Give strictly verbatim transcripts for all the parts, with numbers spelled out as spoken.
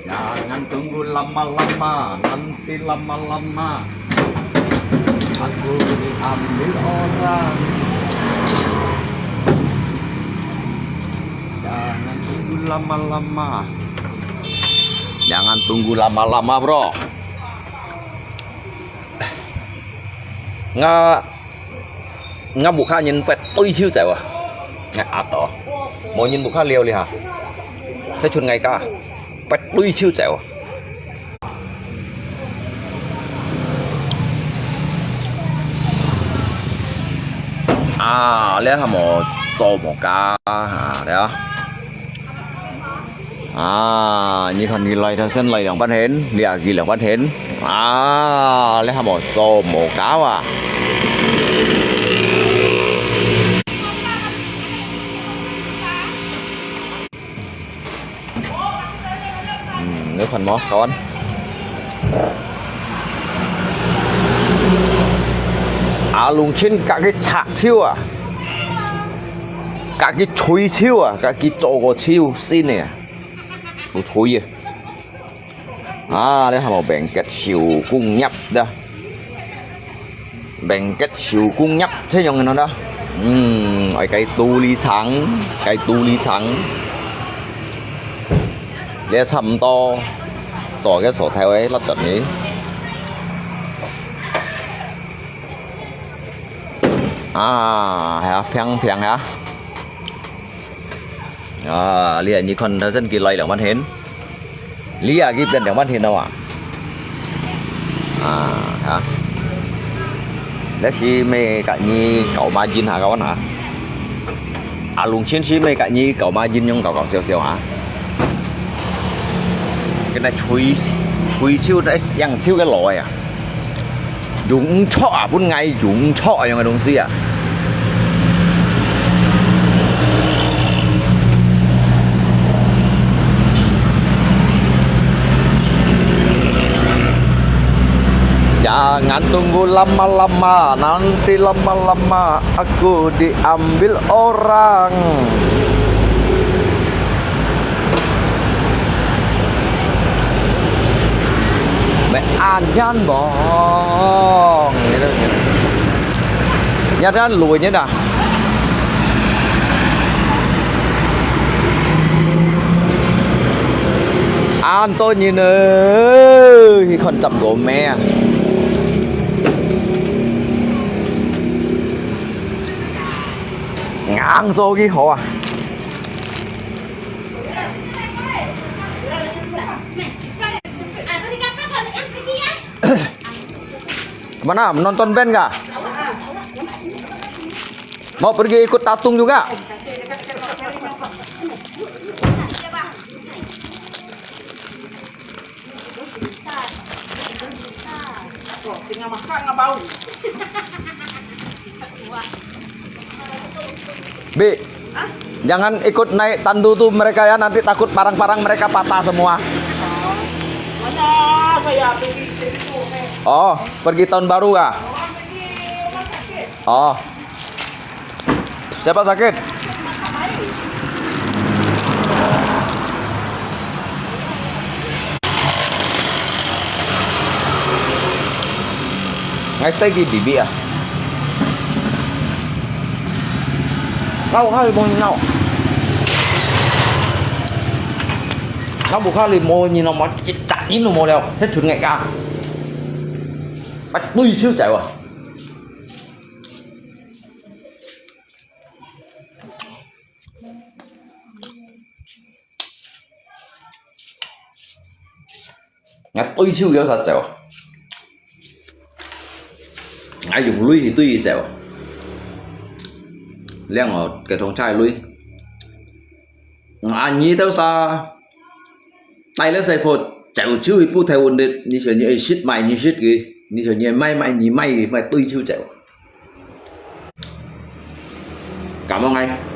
Jangan tunggu lama-lama, nanti lama-lama aku diambil orang. Jangan tunggu lama-lama. Jangan tunggu lama-lama, bro. Nga 𠊎屋下人發對手走啊！𠊎壓到，無人屋下了哩哈，才出𠊎家，發對手走啊！啊，這還無做麼个啊？這啊！ 啊，你看佢來頭先來兩半天，這佢兩半天。啊，這還無做無搞啊？嗯，你看無，kawan？阿龍親家己拆手啊，家己吹手啊，家己做個手先呢。 有吹啊！啊，這還無Bengket手工業个，Bengket手工業這樣个呢？嗯，愛該肚裡長，該肚裡長，這差毋多做个所在位落等你。啊，係啊，平平啊。 啊，這你看頭先佢來兩半天，這啊佢變兩半天了啊。啊，啊，這係乜甲你搞margin下，kawan啊？阿龍親係乜甲你搞margin，用搞搞笑笑啊？跟佢吹，吹手，在想手个路啊！ 用毋著啊，分𠊎用毋著啊，樣个東西啊。Jangan tunggu lama-lama, nanti lama-lama aku diambil orang. 乜恁樣啵？你這路人啊！恁多人呢，去看十五名啊！硬做幾好啊！ Mana? Menonton band kah? Mau pergi ikut tatung juga. Bi, jangan ikut naik tandu tu mereka ya, nanti takut parang-parang mereka patah semua. Mana saya pergi itu, eh? Oh, pergi tahun baru kah? Orang pergi rumah sakit. Oh. Siapa sakit? Ngai sai ki bibi ah. Ngau hai mo ngau. Ngau bu kha li mo ni no mo, chit chak ni no mo leo, sai chun ngai ka. Bắt tui siu chai wa. Ngài tui chiu kiu sa chèo. Ngài dùng lui thì tui chèo. Liang ở cái thùng chai lui. Ngài nhí tao sa. Tai leh sai pho chèo chiu hi pu thai ôn đệt. Ni sửa ni sit mai ni sit kì. Ni sửa ni mai mai ni mai mai tui chiu chèo. Cảm ơn anh.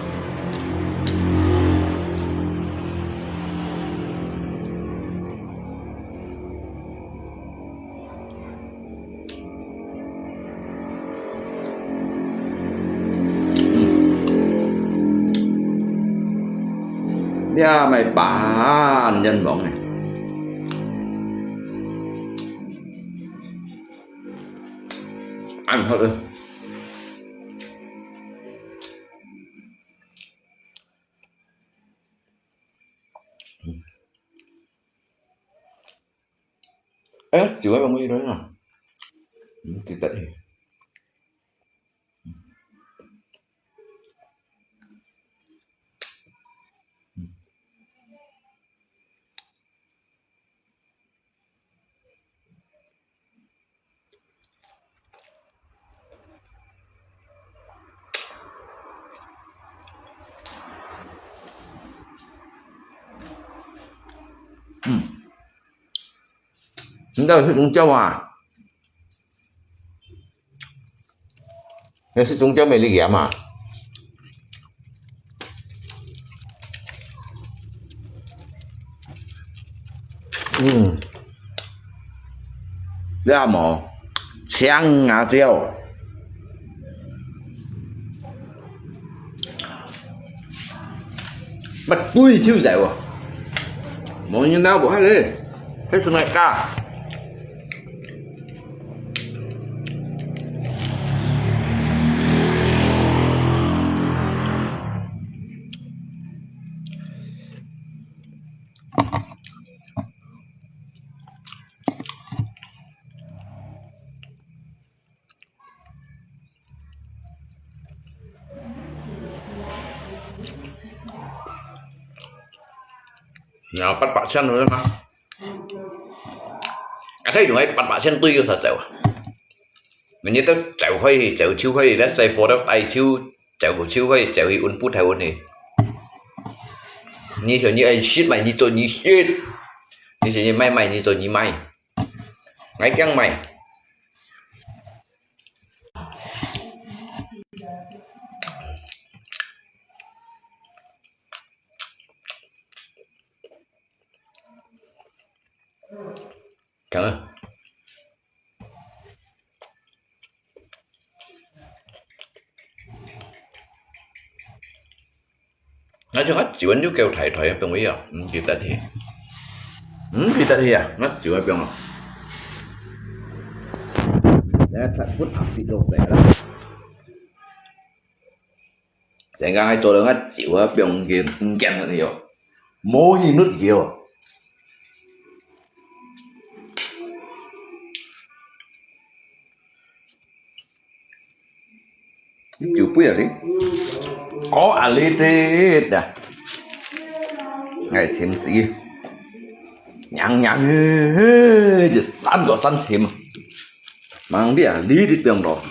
Lia mai bản nhân bóng này. Ăn thật ư. Ê, chịu cái bông gì đó nè. Thì tại Ừm. Nda hit lung chau à. Nda hit lung chau mê li giám à. Ừm. Nda mò. Chang ngà chiau. Bắt tui chiu dẻo à. Mò nhìn nao bố hát đi. Hết sung này ca. Nyaw pat pat sian thôi mà. Cái thấy chúng ấy pat pat sian tui cái sao chèo. Mình như tao chèo hơi, chèo chiu hơi, let's say for the ai chiu, chèo chiu hơi, chèo hi un put hơi un hi. Như thế như ai shit mày như cho như shit. Như thế như mày mày như cho như mày. Ngay chăng mày. Chăng. Nà chăng ngà chiu ăn yú kêu thải thải á, piong wi à, ừm, kì tật hì. Ừm, kì tật hì à, ngà chiu á piong à. Nè, thải phút áp kì lộc sẻ lắm. Sẻ ngang hay cho lơ ngà chiu á piong kì, ừm, kiăng lắm yó. Mô hì nút kì yó. Chiu bui à li. Có à li tết à. Ngày chim sĩ. Nhang nhang. Chỉ săn có săn chim. Mang đi à li đi piong đó.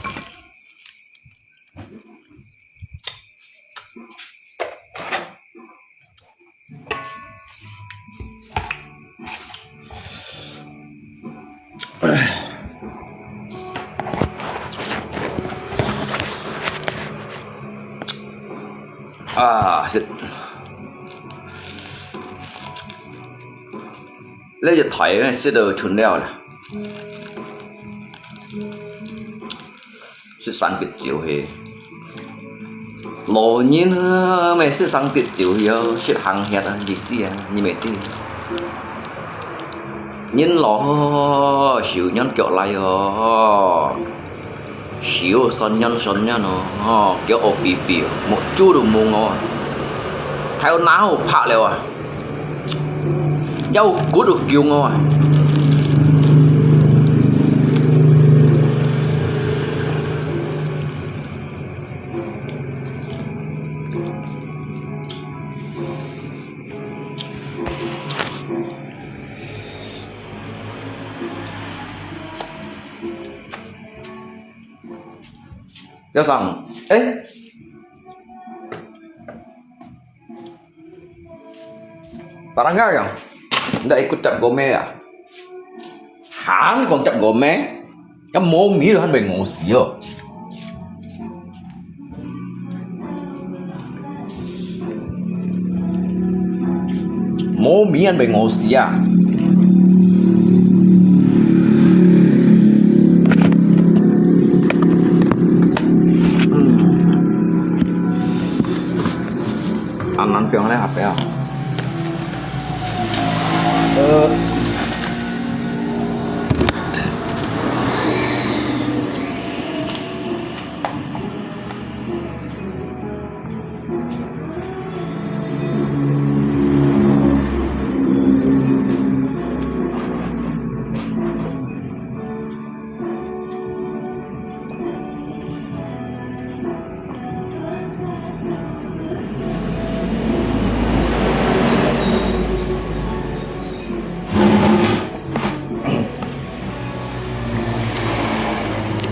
啊，食，這一台食到盡了啦。食生必酒去，老人啊，乜食生必酒去哦，食行歇啊，意思啊，你乜知。人老，手軟腳賴哦。 手酸軟酸軟哦，吼，腳烏耔耔哦，目珠都濛哦，頭那好白了啊，腰骨都弓哦啊。Yo sang, eh? Barang kau yang, ndak ikut cap gome ya? Han kong cap gome, yang mau mi lo han bai ngosi yo. 無面分我死啊！嗯。啊，難講咧，後壁啊。呃。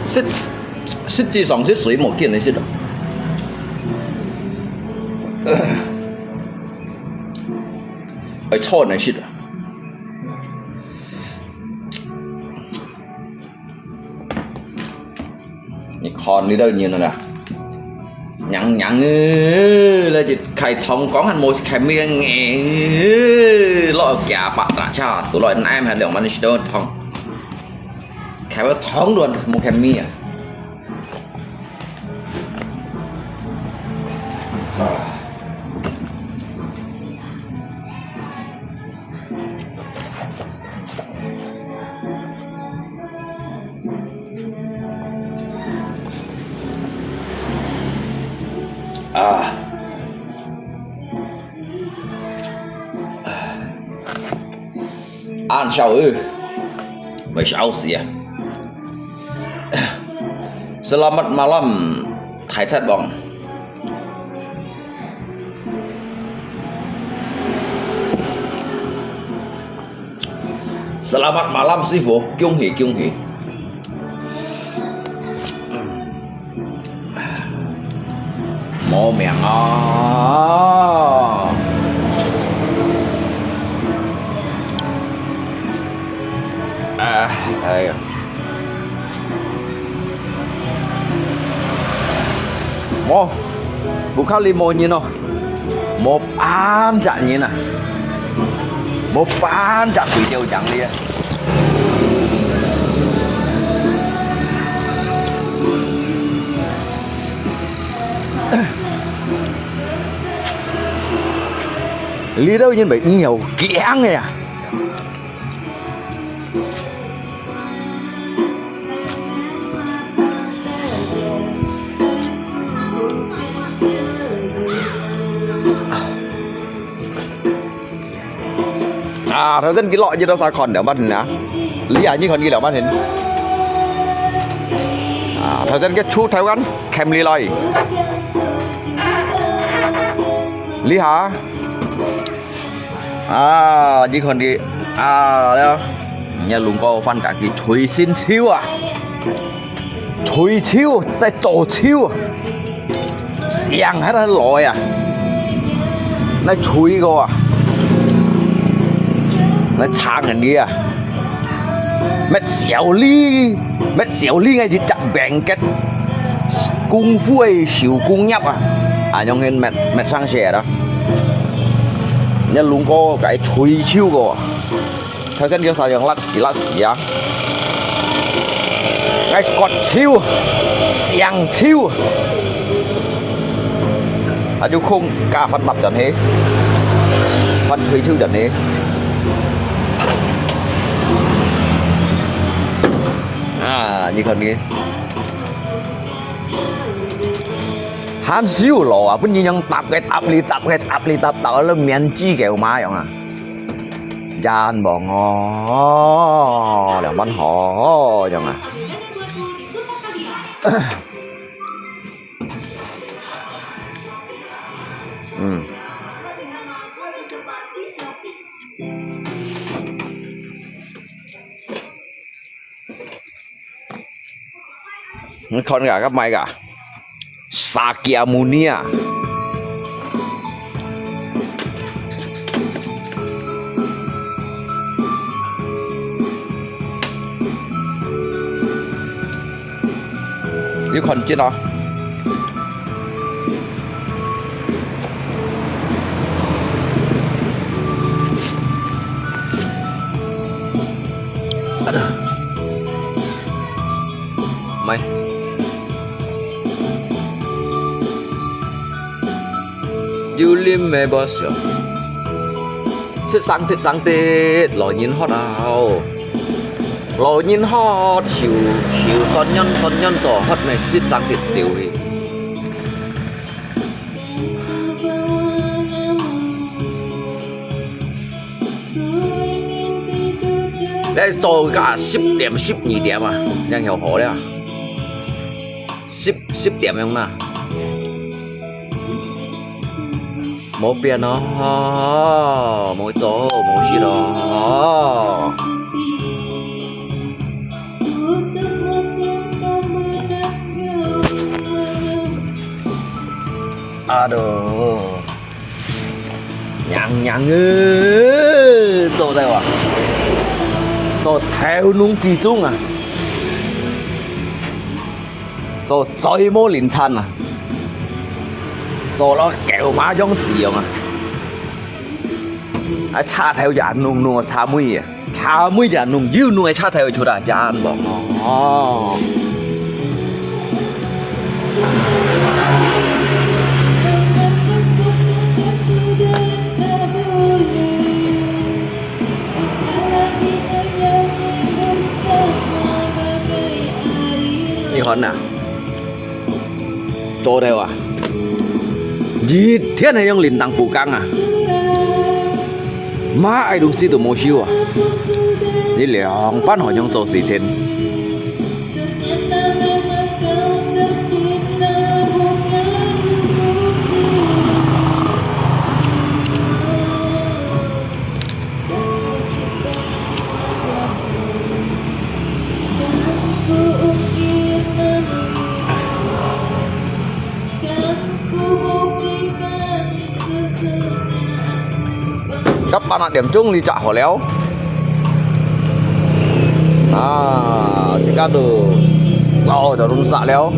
實，實際上係水無見个食咯。愛炒个食啊。 你看你兜人啊，娘娘欸，來一開湯，講還無開面欸，落幾百大車，都來拿還兩萬幾多湯，開个湯都無開面啊。 啊。啊。 恁燒啊，會燒死啊！Selamat malam，大賊王。Selamat malam，師傅，恭喜恭喜！ 無命啊！啊，哎呀！無，屋下裡無人哦。 無半隻人啊，無半隻鬼吊樣哩啊！這兜人會毋曉驚个啊！ 啊，頭先佢落去到啥看了半天啊？你啊，你看佢了半天。啊，頭先佢出台灣，camp裡來。你好。 啊，你看佢，啊，了，人家龍哥翻家己吹新手啊，吹手，在做手啊，想還係來啊，來吹个啊，來唱人个啊，乜小李，乜小李，𠊎一隻bengket，功夫个手工業啊。恁樣去搣，搣上去个。你龍哥个吹手个，頭先叫啥樣，辣死辣死啊！愛割手，上手，啊就空加發達人去，發吹手人去。啊，你看你。 還少咯啊，分人樣搭个搭哩搭个搭哩搭，搭到面子个嘛樣啊。真忙哦，兩班好樣啊。嗯。 你看个，个買个，Sakyamuni啊。你看真啊。 買。有啉个無笑？食生忒生忒，老人喝啊！哦，老人喝，手手酸軟酸軟做喝咩，食生忒酒去。 來做到十點、十二點啊，正有好了。十，十點鐘啦。無變哦，無做，無事咯。 Aduh，娘娘欸，做得哇，做頭腦集中啊，做最無零散啊，做到狗嫲樣子樣啊。 啊，車頭也弄弄車尾啊，車尾也弄又弄个車頭出來，真忙哦。你看呐， 做得啊，一天還用鈴鐺補工啊，麼个東西都無收啊，你兩班還用做事情。到八點鐘你就好了。啊，自家都燒就弄煞了。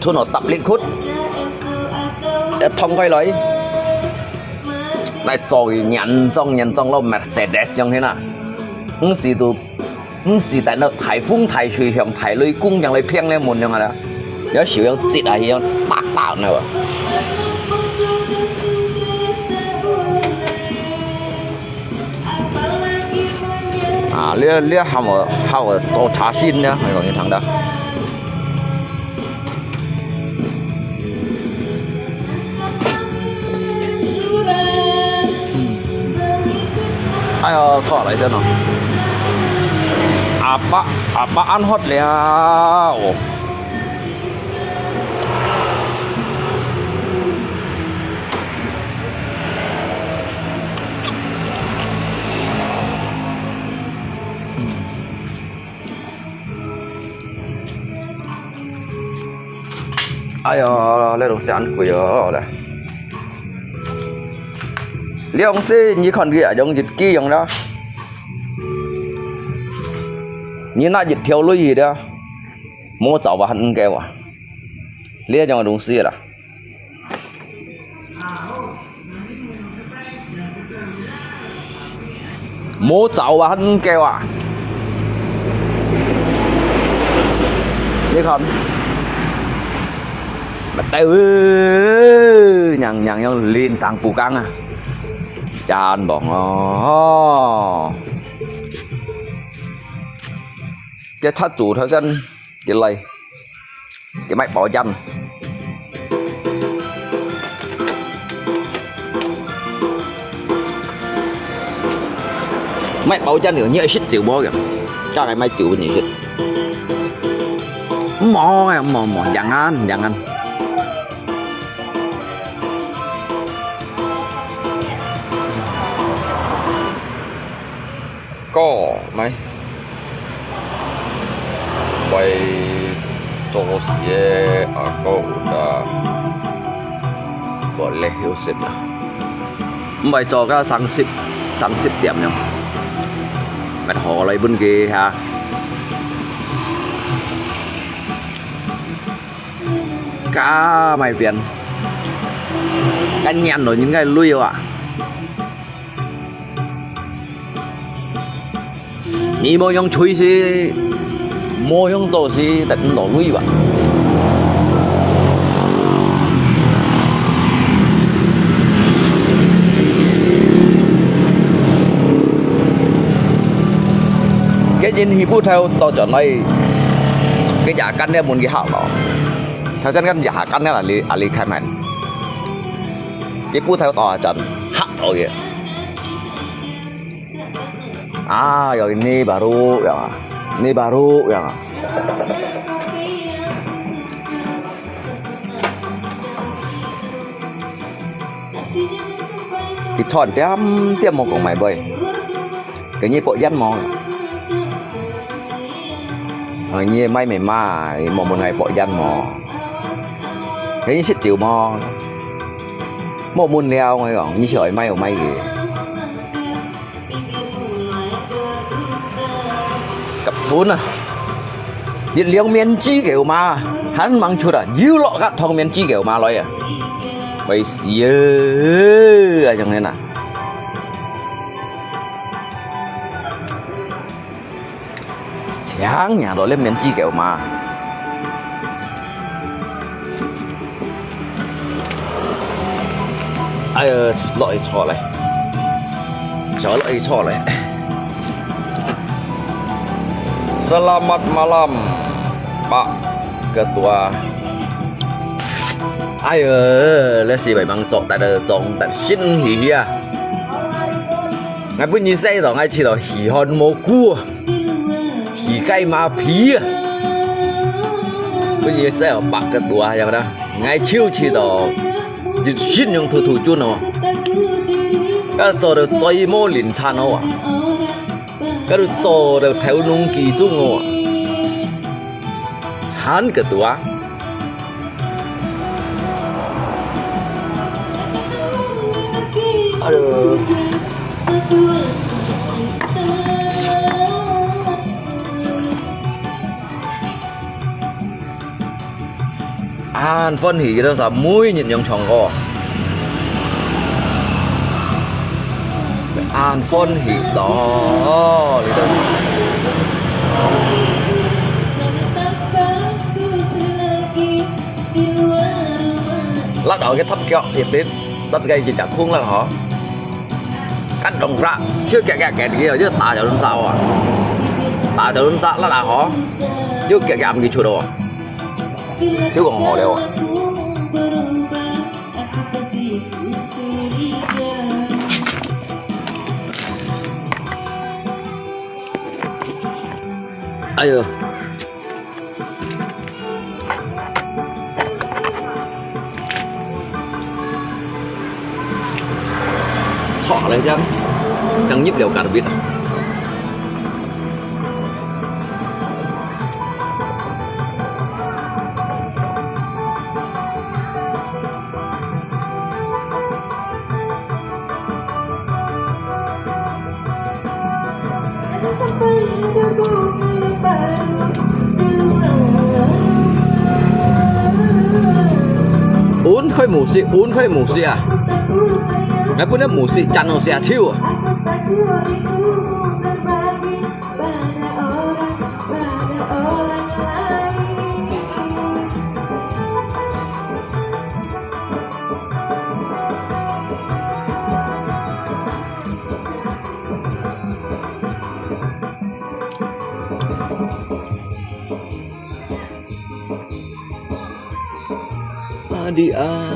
伸到搭力骨，一痛開來，來做佢原裝原裝咯，Mercedes樣形啊，毋係都，毋係等到大風大水響，大雷公樣來砰來門樣啊啦，有時候有節啊，有打打那個。 啊，這，這還有，還有做茶心呢，還有你聽到。哎喲，錯來真哦。阿爸，阿爸恁渴了。 哎呀，這東西恁貴哦，來。兩隻你看佢啊，用一支用啦。你拿一條鐳去了，無走啊，還毋夠啊？這樣个東西啦。 無走啊，還毋夠啊！你看，乜得，娘娘用輪當不講啊，真棒哦！這七組頭先幾來？ 佢賣保險。賣保險个，你愛食酒無个？加來買酒分你食。無啊，無無，兩眼兩眼。哥，買。 會做事个阿哥有得，無咧休息啦。毋會做到三十，三十點樣，乜好來分佢哈。加買變，該年來應該累啊。 你無用吹是，無用做事，得毋到鐳吧？該人去鋪頭到轉來，該夜間个門佢敲咯，頭先間夜間个啊，你啊，你開門，佢鋪頭到啊，轉敲到佢。 啊，有你baru ya, ni baru ya. Đi thon tiêm tiêm mô kông mày bơi. Cái nhị bộ dân mô. Ờ, nhị mai mày ma, mô môn ngày bộ dân mô. Cái nhị xích chịu mô. Mô môn leo ngay gọn, nhị xí hỏi mai ở mai gì. 根本啊，一輛面子狗嘛，還吂出啊，又落甲趟面子狗嘛來啊，會死啊，恁樣啊。強硬到這面子狗嘛。 哎呀，落去坐咧，坐落去坐咧。Selamat malam, Pak Ketua。哎呀，這是慢慢坐，大家坐得真歡喜啊！𠊎本人細到，𠊎試到稀罕無辜啊！ 起雞麻皮啊！本來細哦，Pak Ketua樣个，𠊎就試到一身樣突突轉哦，該做到嘴無靈燦哦啊，該做到頭腦集中哦啊，還Ketua。 哎喲，恁歡喜，佢兜儕每日樣唱歌。 恁歡喜咯，你兜。辣到个top腳一滴，辣个一隻空啦吼。Cắt rông rạ，手夾夾夾，又打條輪沙啊，打條輪沙辣啊吼，又夾夾毋記出哦，手講好了哦。哎喲，坐下來先，正入了隔壁啊。 Hãy subscribe cho kênh Ghiền Mì Gõ để không bỏ lỡ Ôn開無事，ôn開無事啊！𠊎本來無事，正好寫手啊！Adik ah.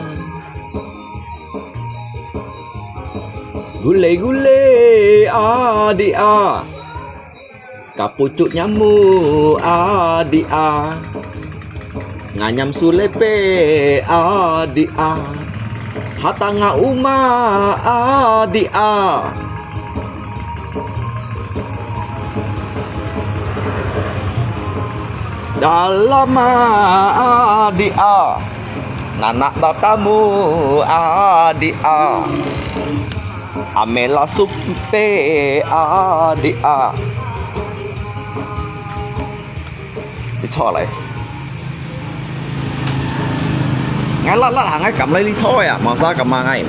Gulai-gulai, adik ah. Kapucut nyamuk, adik ah. Nganyam sulepek, adik ah. Hatanga uma, adik ah. Dalam ah, adik ah. Nanak bakamu, adik ah. Amela supe, adik ah. 你錯了。𠊎辣辣行，𠊎撳來你錯呀，冇啥撳啊𠊎。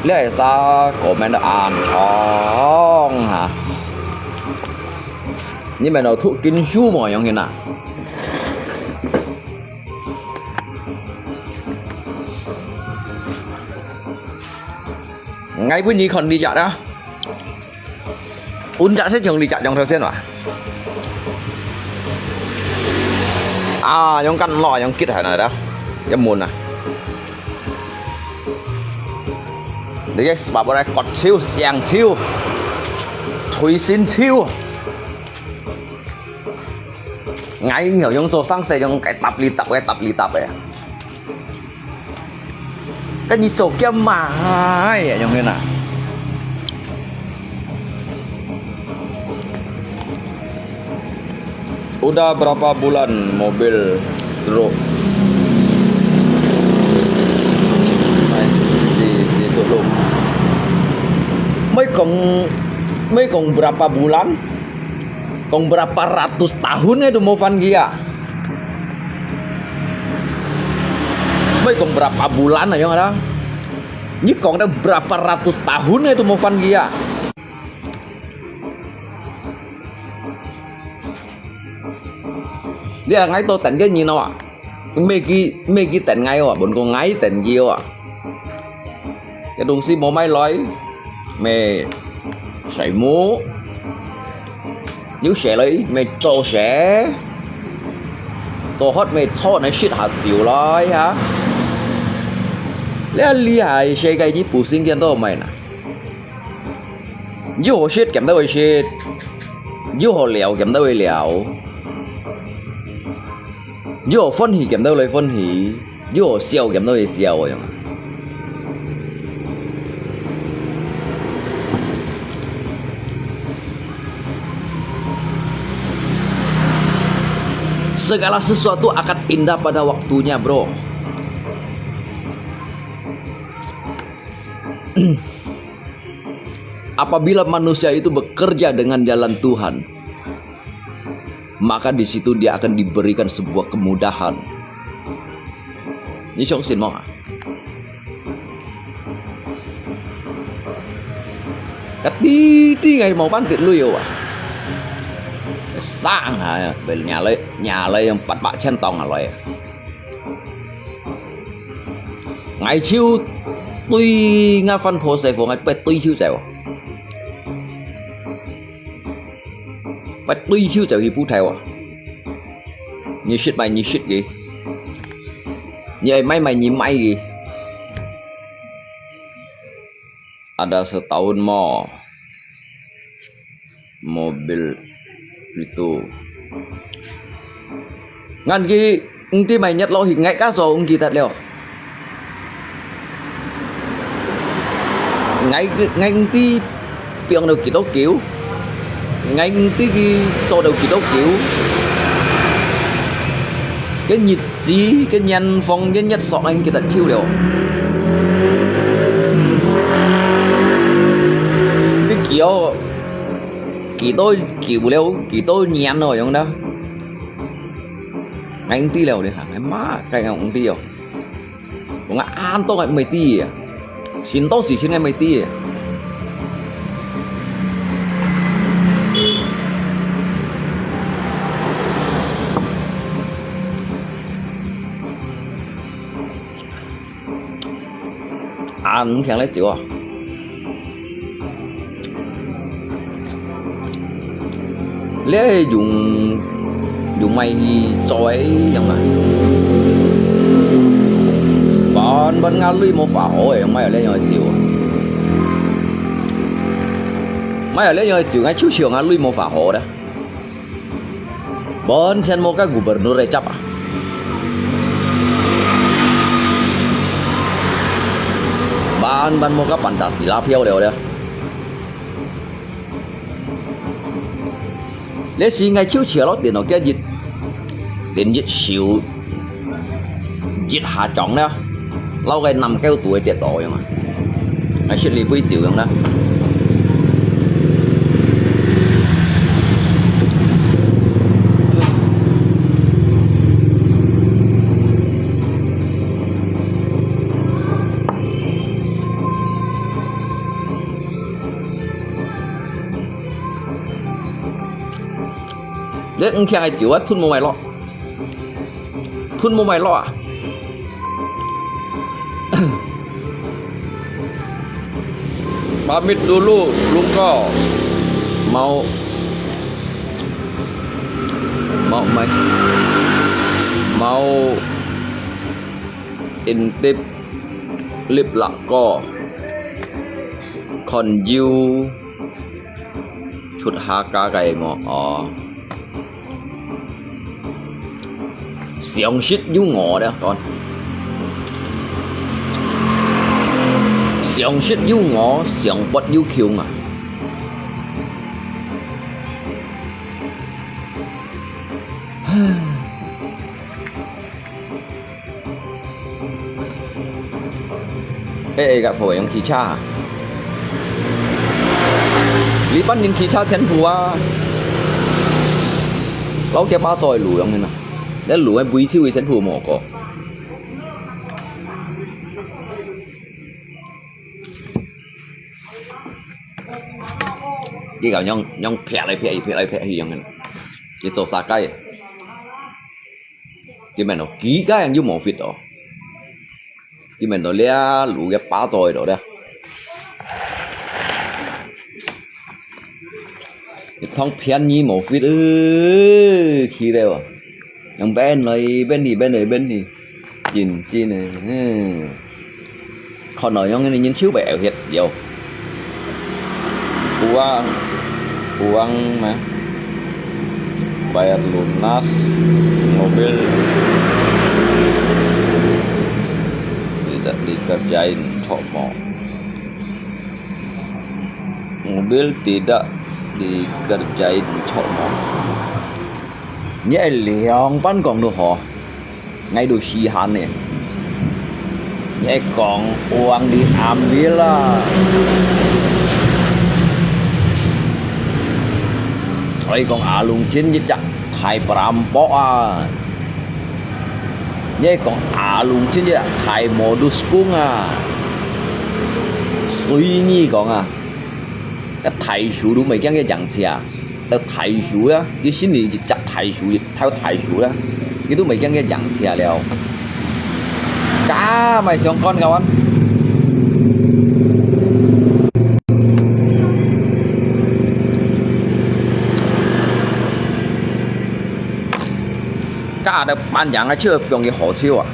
你係啥comment都暗藏哈？你們都讀經書無用心啊？𠊎分你看你隻啊！ Ôn隻先從你隻樣頭先哇。啊，用緊咯，用吉下來啦，一門啊。你个把我來割手、上手、推伸手。𠊎又用做生事，用該搭哩搭，該搭哩搭个。 跟你做幹嘛呀，用个呐？Udah berapa bulan mobil truk di situ lu? 毋係講，毋係講 berapa bulan? 講 berapa ratus tahun itu無翻佢啊？毋係講 berapa bulan啊，用啊啦？你講到 berapa ratus tahun itu無翻佢啊？你啊，𠊎都等个人哦啊！ 毋係佢，毋係佢等𠊎哦，分過𠊎等佢哦。該東西無買來，乜洗無，有洗來乜做事，做好乜坐來食下酒來哈。這厲害世界，你不信見到無呢？有好食，見到會食；有好尞，見到會尞。 有歡喜，見到來歡喜；有笑，見到來笑，樣啊。Segala sesuatu akan indah pada waktunya, bro. Apabila manusia itu bekerja dengan jalan Tuhan, maka di situ dia akan diberikan sebuah kemudahan. 你相信無啊？該弟弟个無半滴鐳哦啊！生下，拿來，拿來用八百千當下來。 𠊎就對𠊎番婆細伙，𠊎不對就走。不對就走去不頭啊！你食買你食个，你愛買買你買个。Ada setahun mo. Mobil itu. Ngan ki engti mai nyet lo hi ngai ka so engki tat leo. Ngai, ngai engti piang do kito kiu. Ngai engti ki so do kito kiu. Cái nhiệt chỉ, cái nhân phong, cái nhất sọ anh kita chiu leo. Cái kiểu 幾多久了，幾多年了，樣啦。𠊎毋知了，你看，哎媽，該𠊎毋知哦。𠊎恁多𠊎毋知啊，新多事情𠊎毋知啊。恁慶个酒啊！這用，用麼个去做个樣啊？本本𠊎鐳無花好个，用麼个這樣个酒啊？麼个這樣个酒，𠊎就想𠊎鐳無花好个。 完全無該gubernur个接啊。Ban-ban無該Pancasila票了了。這時𠊎就坐落電腦該一，連一手 一下掌了，摎該南狗肚个跌倒樣啊，𠊎食這杯酒樣啦。這毋慶个酒啊，吞無麼个落。 吞無麼个落啊。Pamit dulu, Lungko. Mau, mau mai, mau intip lip lakko. Kon jiu chut ha ka kai mo. Ò. 常識有我了，講。常識有我，常發有窮啊。哎，哎，个貨用汽車啊？這班人汽車全部啊，老家巴做个路樣个呐，那路个尾手个全部無過。你講用，用撇來撇去，撇來撇去樣个，你做啥个？ 佢面到幾个人又無fit哦。佢面到這路个巴嘴到了。一趟便宜無fit，呃，去了啊。用搬來搬去，搬來搬去，認真个，嗯。 看來樣个人手會有血死哦。Uang, uang mah. Bayar lunas, mobil tidak dikerjain, cok mo. Mobil tidak dikerjain, cok mo. 你愛兩班講都好。 𠊎都稀罕呢。你講uang diambil啊！你講阿龍真一隻大perampok啊！你講阿龍真一隻大modus kung啊！隨你講啊！該大樹都毋驚佢仰斜。 到大樹啊，佢心裡一隻大樹，一頭大樹啦，佢都毋驚佢仰斜了。加埋相干个話，加到半夜个就放佢好笑啊！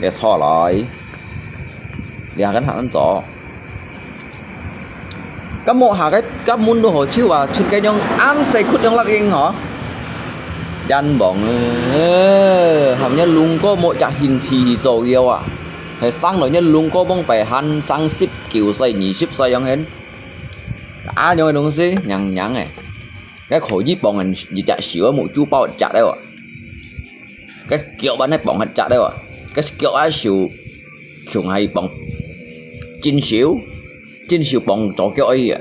你錯來，你還跟他們走。 該摸下个，該門都好笑啊，出个樣恁細窟樣落影吼。人望呃，含若龍哥摸隻興趣去做妖啊，係生來若龍哥望白閒生十九歲、二十歲樣形。啊，樣个東西，娘娘誒，該可以幫人一隻手啊，目珠包一隻了啊。 該腳恁呢綁核隻了啊，該腳啊手，窮還綁，真手，真手綁左腳而已啊。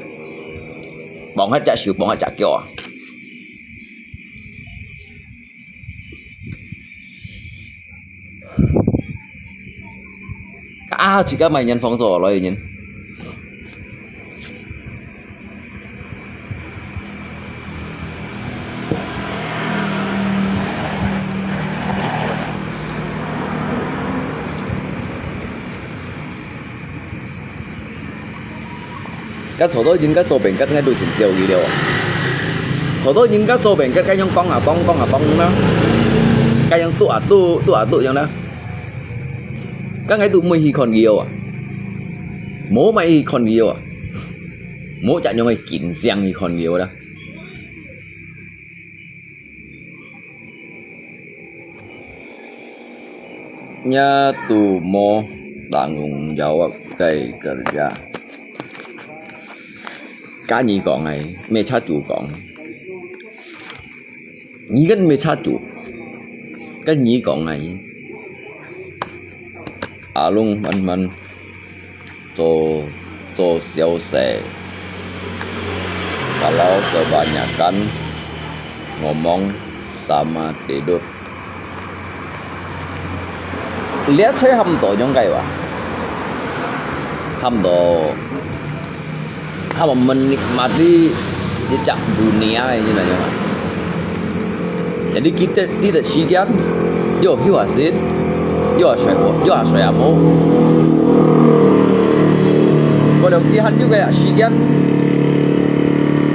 放一隻手，放一隻腳啊！啊，自家買人放手來人。 該坐到人家做朋友，𠊎都盡少佢了啊。坐到人家做朋友，該樣講啊講，講啊講啦，該樣嘟啊嘟，嘟啊嘟樣啦。該𠊎都毋會去看佢啊，無乜去看佢啊，無一樣个緊張去看佢啦。 Nya tu mo tanggung jawab kai kerja. Ka nyi kong ai, me cha tu kong. Nyi kan me cha tu. Ka nyi kong ai. Alung man man. 做，做小事，kalau kebanyakan ngomong sama tidur。這車喊到仰个哇？喊到，喊到menikmati一隻dunia个，你知道嗎？ Jadi kita tidak sikian, yo hiu asin, yo asoi, yo asoi amo. Kalau kihan juga ya sikian,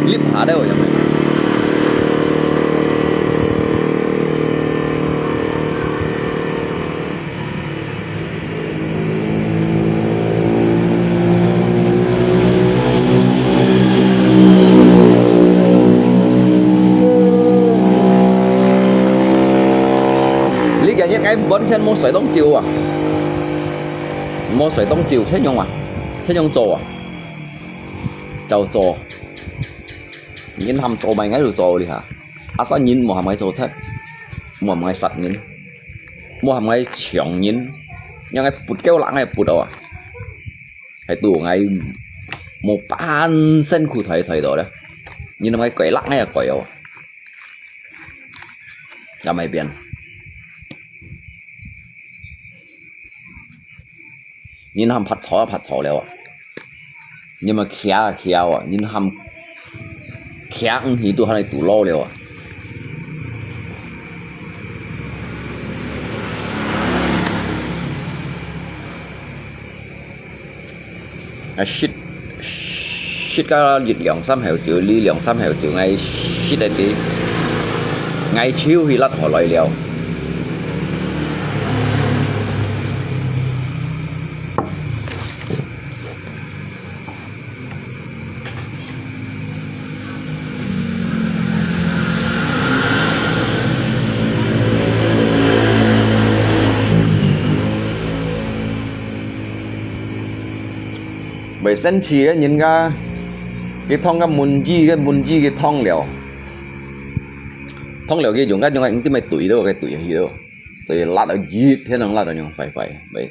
lip hada yang. 這幾日𠊎完全無睡當晝啊！無睡當晝，天用啊，天用做啊，照做。人喊做麼个𠊎就做哩哈。 Asal人無喊𠊎做賊，無喊𠊎殺人，無喊𠊎搶人，讓𠊎不夠力𠊎不到啊！係都𠊎無半辛苦抬抬到咧，人喊𠊎改力𠊎也改哦，也無變。 人喊發財啊發財了啊，人嘛徛啊徛啊，人喊徛毋起都喊你堵牢了啊。啊，食，食个一兩三口酒，呢兩三口酒，𠊎食得啲，𠊎就去甩河來了。 Vậy生氣个人家，佢燙个燜子，个燜子佢燙了，燙了佢用个用个，你咪對到，佢對去咯，所以辣到熱，天能辣到用快快，喂。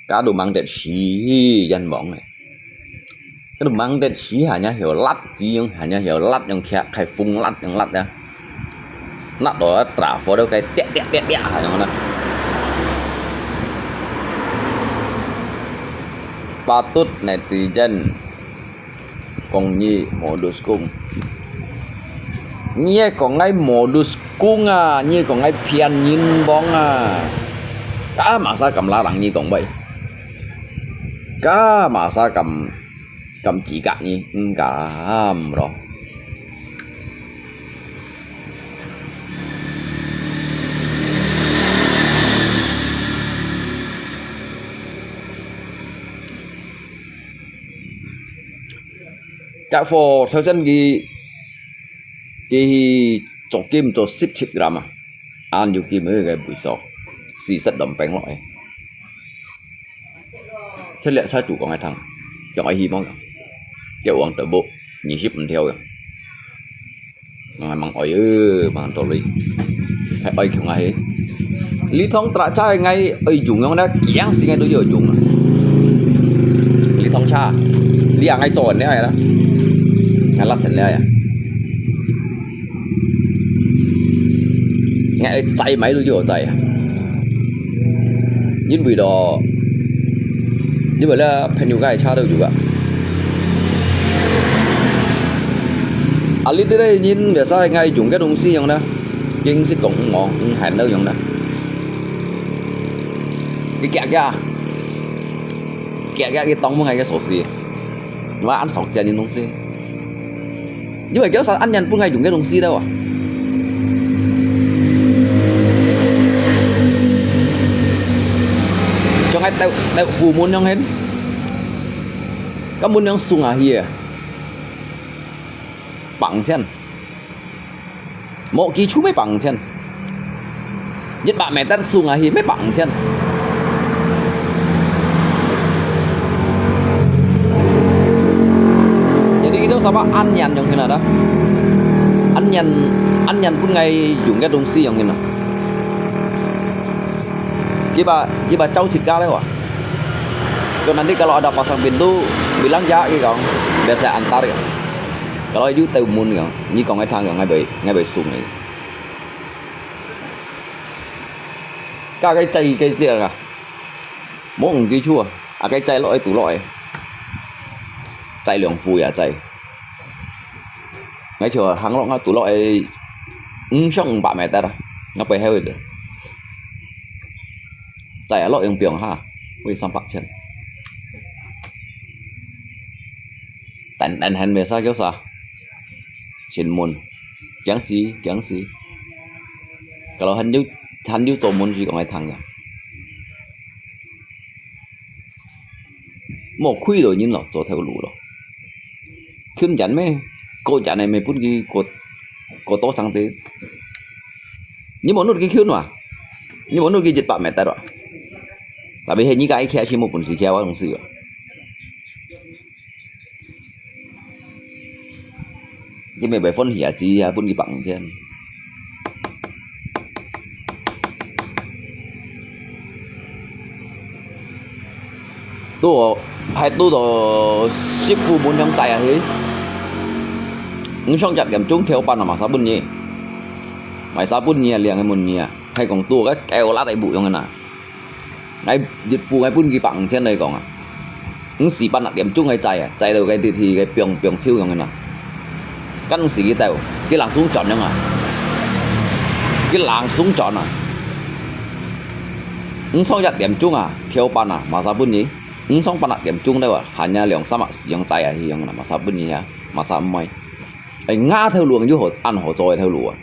Ka tu mang det si yan mong eh. Ka tu mang det si hanya hiu lat, si yung hanya hiu lat yung kia khai fung lat yung lat ya. Nak do tra fo do khai tiak tiak tiak tiak ha yung na. Patut netizen 講你無讀書。你係講𠊎無讀書啊，你係講𠊎騙人幫啊。Ka masa敢larang你講喂？Ka masa敢，敢指責你？毋敢咯。 Cak Fo，頭先佢，佢去做金做十七gram啊，恁有金个个位所，四十兩餅落去。這粒才主講个湯，仲愛希望，叫王德寶，二十五條个。 Mang ai mang oi ơ, mang to lui. Hai oi kiong ai. Li thong tra cha ngai oi jung yong na kiang si ngai tu yo jung. Li thong 車，你啊，𠊎做人了啦，𠊎拉成了呀。 𠊎載買都有載啊。因為咯，因為咧，朋友个車都有啊。啊，你這個人，biasa𠊎用个東西用呢，硬係講毋好，毋喊到用呢。你夾夾，夾夾，你當毋𠊎个鎖匙，我恁少見个東西。 因為佢係恁樣分𠊎用个東西了啊。像𠊎豆，豆腐燜樣形，該燜樣送下去个，百五千，無基礎咩百五千。 一百meter送下去，乜百五千。Jadi kita sama anyan yang kena dah. Anyan, anyan pun ngai yung cái東西yang kena. Kiba, kiba cháu chika leh wa. Kau nanti kalau ada pasang pintu, bilang ya, gitu. Biasa antar ya. Kalau you tahu mun ya, ni kau ngai thang ya, ngai bai, ngai bai sung ya. 該个載个隻啊，無毋記錯啊，啊該載落去堵落去，載兩副也載。𠊎就行落啊堵落去，五上五百meter啊，𠊎背後个，載啊落用放下，會三百千。但但還袂使叫啥？ 先問，驚死，驚死。Kalau還有，還有做問就講來聽呀。莫虧了人咯，做頭路咯。近前咩，過前个咩分佢過，過多生地。你莫弄佢近哇，你莫弄佢一百meter哇。Tapi係你家己徛，係無本事徛，我講死啊。 你咪會歡喜啊，只啊分佢百五千。都，還都到十五分鐘載啊去。你上一點鐘跳板啊，買啥分你？買啥分你啊？兩個問你啊，還講多个狗拉在不用个呐。 𠊎一副𠊎分佢百五千來講啊，五時半六點鐘𠊎載啊，載到該地鐵个放，放手樣个啦。該五時佢到，佢冷鬆轉樣啊，佢冷鬆轉啊。五上一點鐘啊，跳板啊，馬上分你。五上半六點鐘了啊，還有兩三百時樣載啊，去樣啦，馬上分你啊，馬上毋會。哎，𠊎頭路有好，恁好做个頭路啊。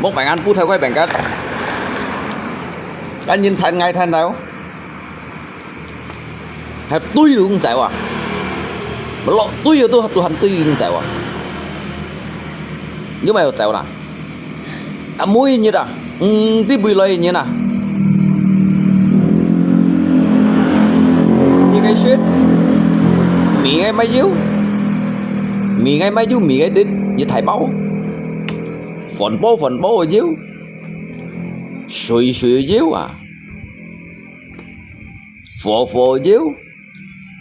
莫平安，不太快平安。趕緊談，愛談了。還對路毋走啊？落對了都，都還對路毋走啊？有沒有走啦？ 啊，每日啊，毋知未來个日啊。你个雪，你个乜有，你个乜有，你个得，一大包。粉包粉包个有，水水个有啊，火火个有，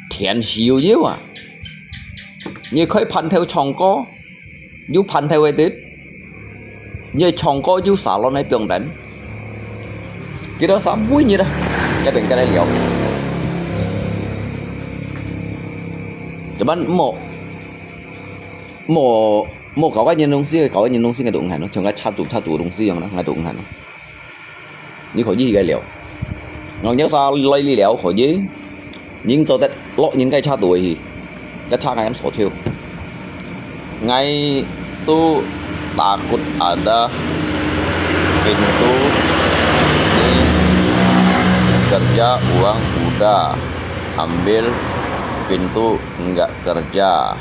天時个有啊。你可以盤頭唱歌。 有盤頭个得，你唱歌有沙龍个表演，幾多少每日啊，這邊跟佢聊。這班莫，莫，莫搞个人東西，搞个人東西，𠊎都毋閒咯，像該插足插足个東西樣啦，𠊎都毋閒咯。 你可以去該聊。𠊎有啥來你聊可以，人做得落人該車度去，該車𠊎咁所求。𠊎都takut ada pintu ni kerja uang udah ambil pintu enggak kerja.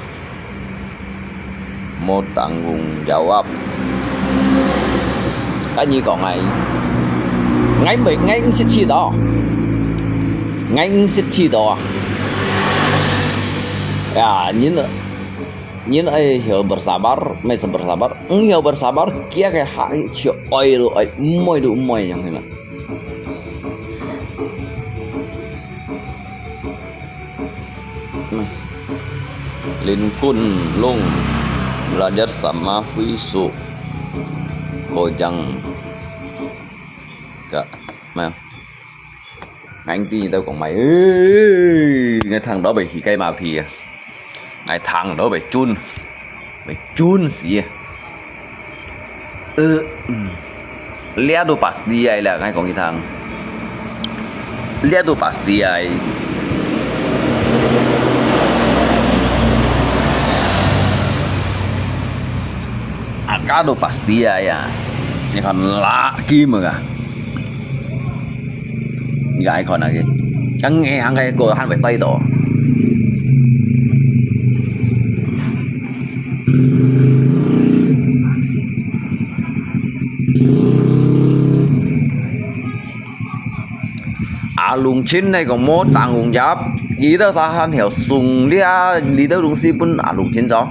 Mau tanggung jawab. Cái gì講ngay，ngay，ngay唔識試到，ngay唔識試到啊！呀，人，人愛曉bersabar，毋係bersabar，毋曉bersabar，佢个客就愛都愛，毋愛都毋愛樣个啦。Lin Kun Lung belajar sama Fuisu Kojang. Kak, nah. Ngang ti tao kong mai. Ngai thang đó bị hì cái mà phi à. Ngai thang đó bị chun. Bị chun xí à. Lia tu pasti ai là ngai kong thang. Lia tu pasti ai. Aka tu pasti ai à. Ni kan laki mega. Ni kan ikon lagi. Kan ngehang kai ko han bai tai to. Alung Chin này có một tàng hùng giáp. Ý đó sao han hiểu sung lia lý đó đúng si bún alung Chin cho.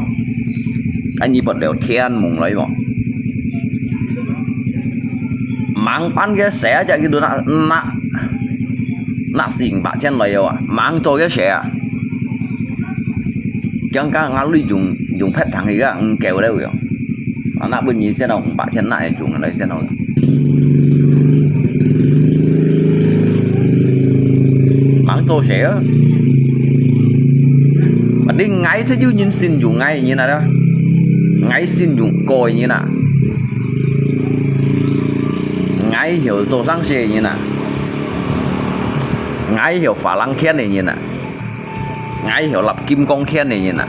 Anh nhí bật leo thiên mùng lấy mà. Mang pan cái xe chắc cái đứa nạ nạ nạ xỉn bạc chen lấy à. Mang cho cái xe à. Kiang ka ngah lui yung yung phet thang hi ka ng kêu leo yo. Anak bun nyi sen ong ba chen na yung lai sen ong. Mang cho xe. Ba ding ngai che yu nyin sin yung ngai nyi na da. Ngai sin yung koi nyi na. Ngai hiểu cho sang xe nyi na. Ngai hiểu phá lăng khen nyi na. Ngai hiểu lặp kim cương khen nè nè.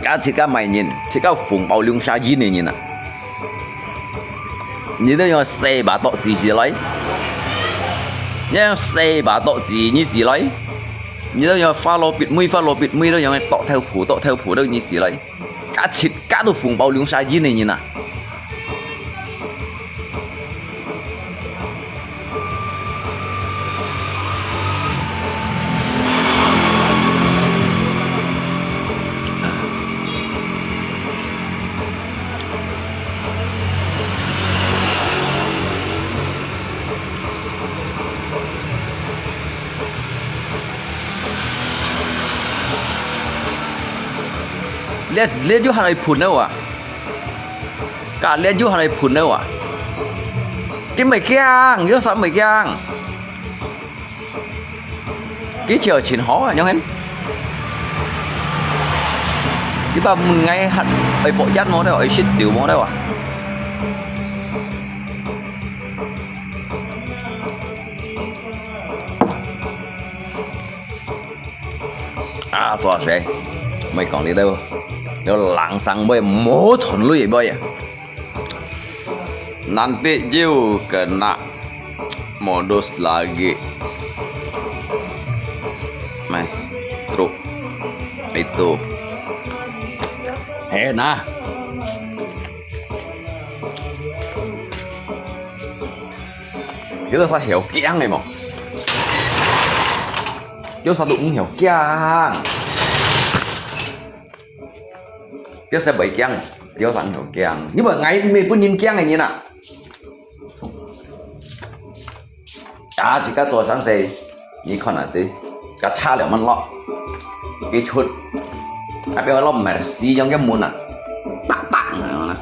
Cá chỉ cá mày nhìn, chỉ cá phùng bao lung sa yin nè nhìn à. Nhìn đó yo xe bà tọ gì gì lấy. Nhá xe bà tọ gì như gì lấy. Nhìn đó yo pha lô bịt mũi, pha lô bịt mũi đó yo tọ theo phủ, tọ theo phủ đó như gì lấy. Cá chịt cá đồ phùng bao liông sa yin nè nhìn à. Lihat, lihat juga hanai phun na wa. Ka lihat juga hanai phun na wa. Cái mày kiang, yua sa mày kiang. Cái chiều chín hó à, nhớ hên. Cái bà mình ngay hạt, ấy bộ dắt mô đâu, ấy shit chiều mô đâu à. À, tua sih. Mai kong lihat tu. Yo langsang boy, mo thon lui boy. Nanti you kena modus lagi. Mai, truk. Itu. Eh, nah. Kita sa hiểu kiang này mà. Yo sa tu không hiểu kiang. Yo sa bảy kiang, yo sa không hiểu kiang. Nhưng mà ngày mình bún nhìn kiang này nhìn à. À, chỉ có tua sáng say, nhìn con à chứ. Cá cha liao mặn lọ. Cái chút. À, bây giờ lọ mệt xí giống cái mùn à. Tắc tắc này nè.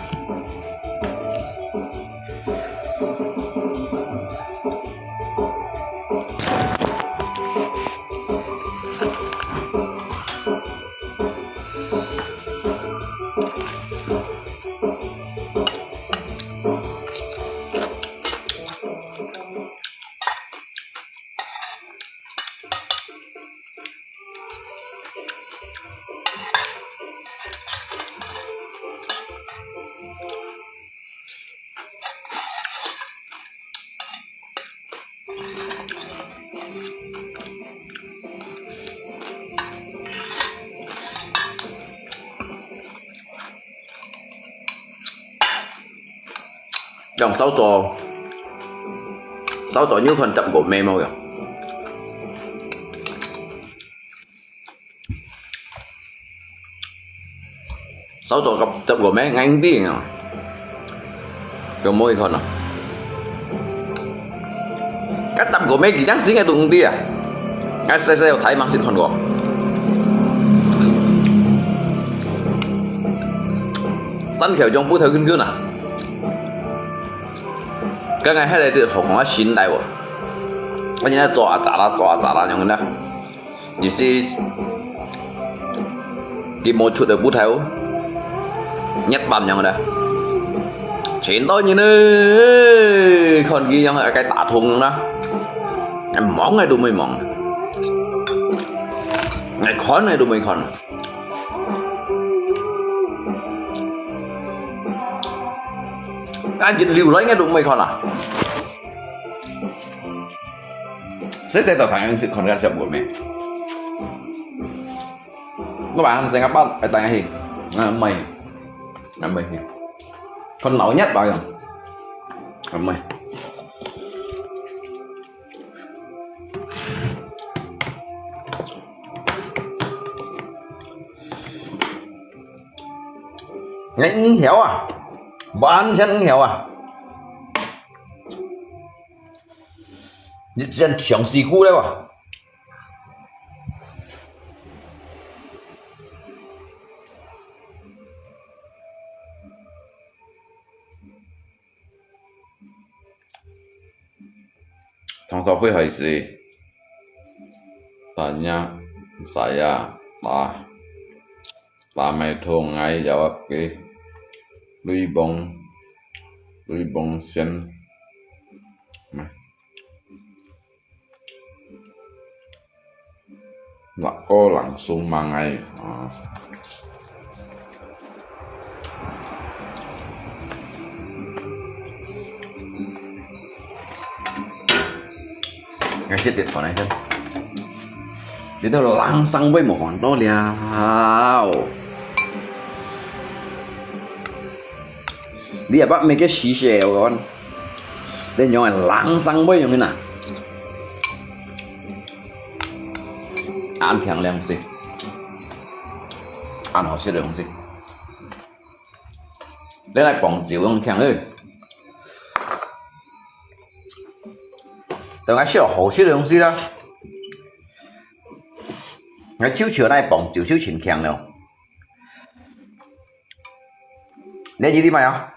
Yang sao to. 燒到你有看汁過咩無樣？燒到汁過咩，𠊎毋知啊。有無去看啊？該汁過咩，佢正死，𠊎都毋知啊。𠊎細細有睇，吂識看過。山口將布頭近近啊。 該𠊎歇來這學講啊新來哦，𠊎現在抓啊抓啦，抓啊抓啦，樣个呢。意思，佢無出个布頭，熱板樣个呢。前代人呢，看佢樣个該打通啦，𠊎望𠊎都毋會望，𠊎看𠊎都毋會看。 啊，一流來應該都毋會看啦。細細就聽識看个食過咩？我話整個包，哎，等下去，啊，毋係，啊，毋係去，看鬧熱吧樣，啊，毋係。 𠊎毋曉啊，完全毋曉啊。你真想死苦了啊！ Thong to phui hoi si. Tanya, saya, ta, ta mai thong ngai yawak ke. Lui bong, lui bong sen. Nah. Lak ko langsung mangai. Ah. Ngai sit dit phone ai sen. Dito langsung bay mo kon to liao. Dia ba make shishe kon. Then yong langsung bay yong na. 恁靚个東西，恁好食个東西。你來傍酒恁靚咧，等下食好食个東西啦。𠊎就就來傍酒就盡靚了。你知道嗎？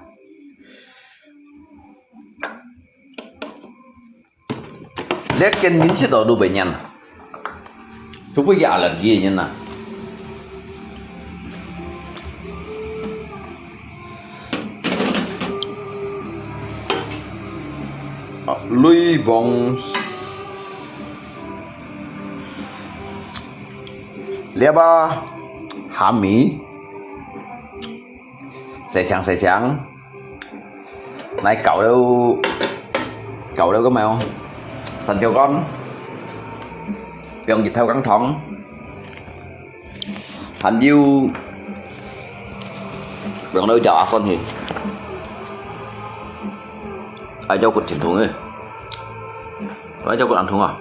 這間人食到都會厭，除非佢allergy个人啊。啊，雷bomb，這把蝦米，細長細長。 來搞了，搞了个咩哦？三條乾，放日頭光燙，還有放了隻阿酸去，愛照顧真痛个，愛照顧人痛啊！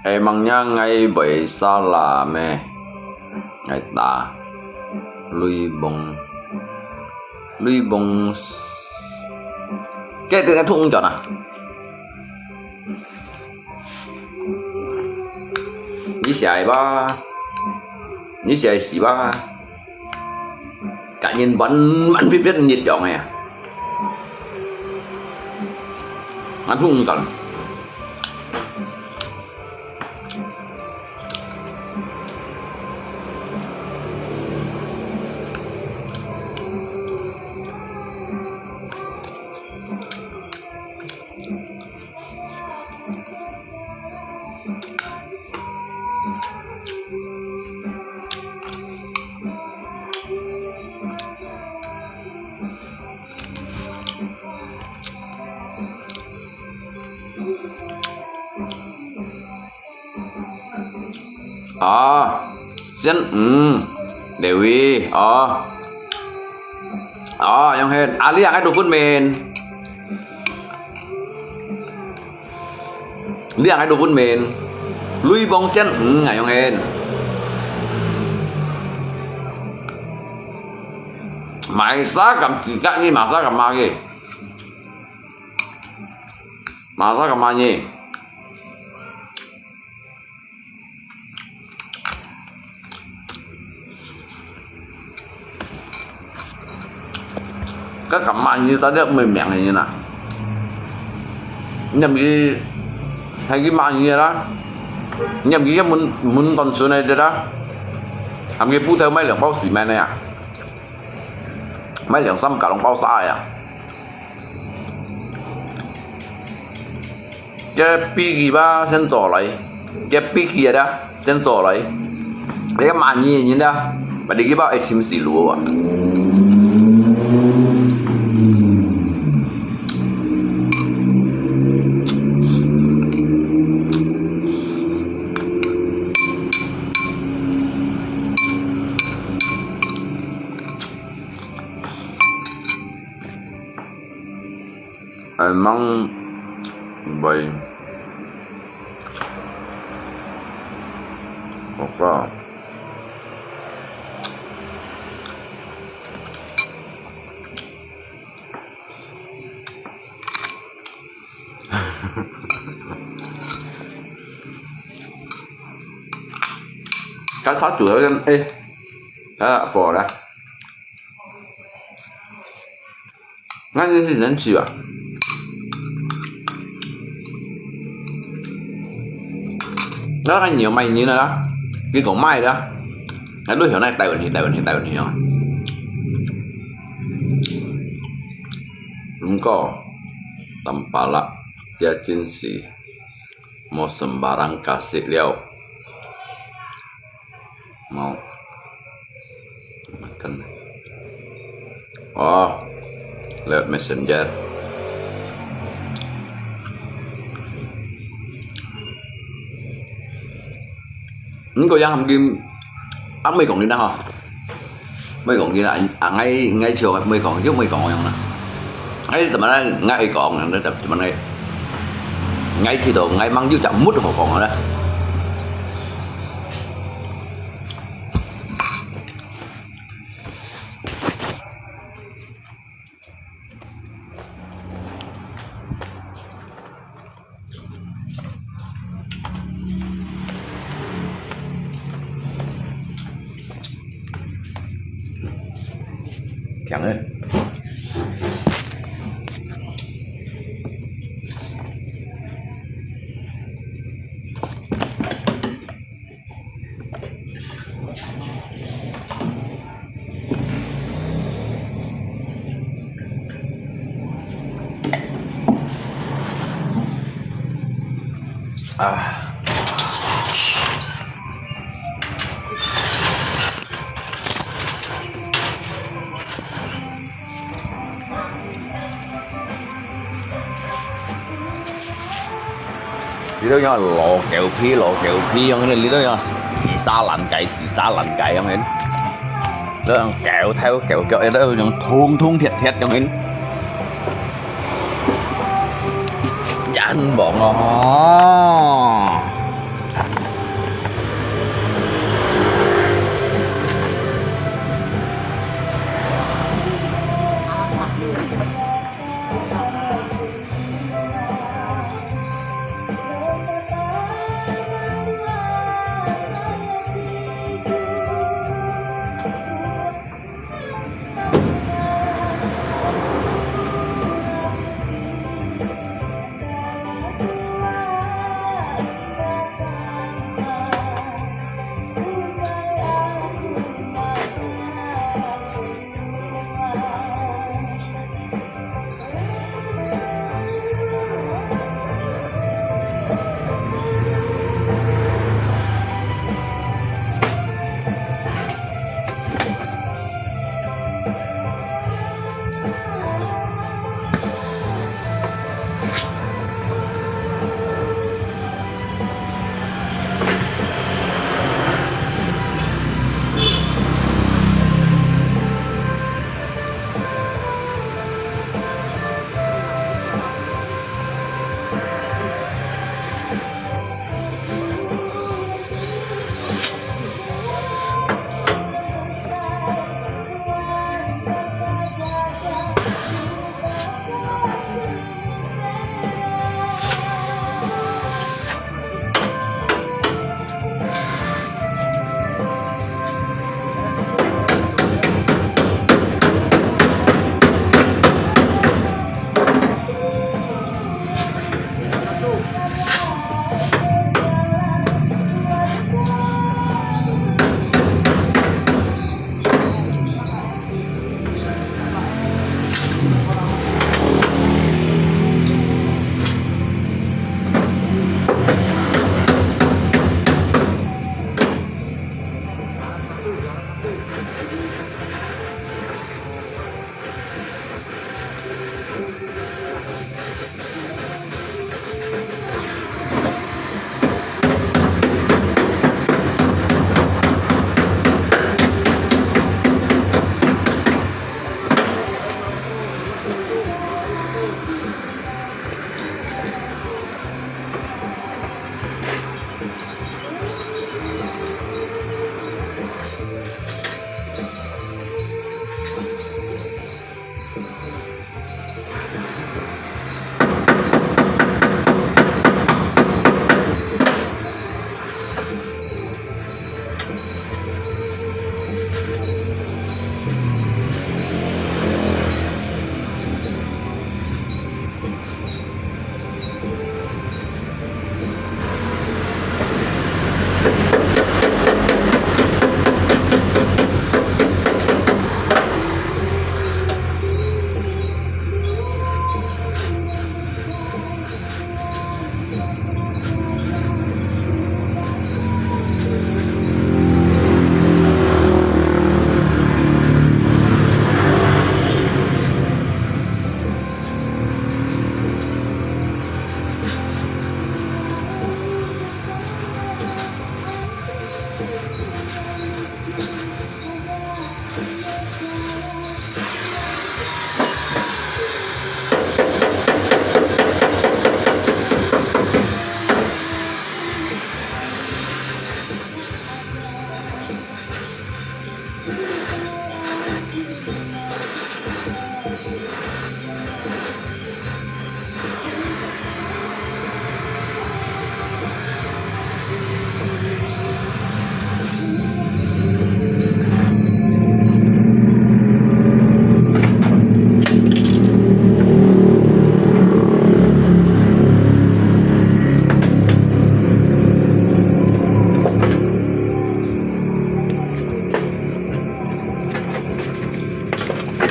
Emangnya ngai bai salah meh? Ngai ta. Lui bong. Lui bong. Cái từ này thùng cho nè. Ni siapa? Ni siapa? Cá nhân bắn bắn biết biết nhiệt giọng này à? Ăn thùng cho nè. Ơ, Sen, ừm, Dewi, ơ. Ơ, yang hen, ali yang ai tu phun men. 你還愛都分明，雷光線，嗯，恁樣个。買啥敢自家呢？買啥敢買个？買啥敢買呢？ 該敢買你，大家毋會明个人啊。你毋去，還去買你个啦。你毋去問，問單純个啦。還去鋪頭買兩包西門个啊，買兩三個攏包沙个啊。 該飛機吧，先做來。該飛機啊，先做來。該買你个人啊，把你去包一千四路啊。 Emang baik. Oke. Kan satu kan, eh, ah, for lah. Ngan ni si nan si ba. Ngan ni mai ni na la. Ki kong mai la. Ngan lu hiu nai Taiwan hi, Taiwan hi, Taiwan hi yo. Lungko. Tampalak. Dia cin si. Mo sembarang kasi liau. Mau makan. Oh, lewat messenger. Ni ko yang hamgim, ang may kong ni na ha. Mui kong kina, ah, ngai, ngai chiu, mui kong, chiu mui kong yang na. Ngai zaman na, ngai kong yang na, zaman ngai. Ngai chido, ngai mang chiu chak mut ho kong na. Thiang eh. Ah. Litu yang老狗屁，老狗屁樣呢，litu yang死沙爛雞，死沙爛雞樣呢。Litu yang狗頭狗腳，litu yang痛痛切切樣呢。Yan bong哦。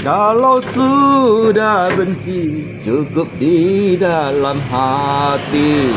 Kalau sudah benci, cukup di dalam hati.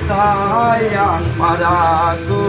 Sayang padaku.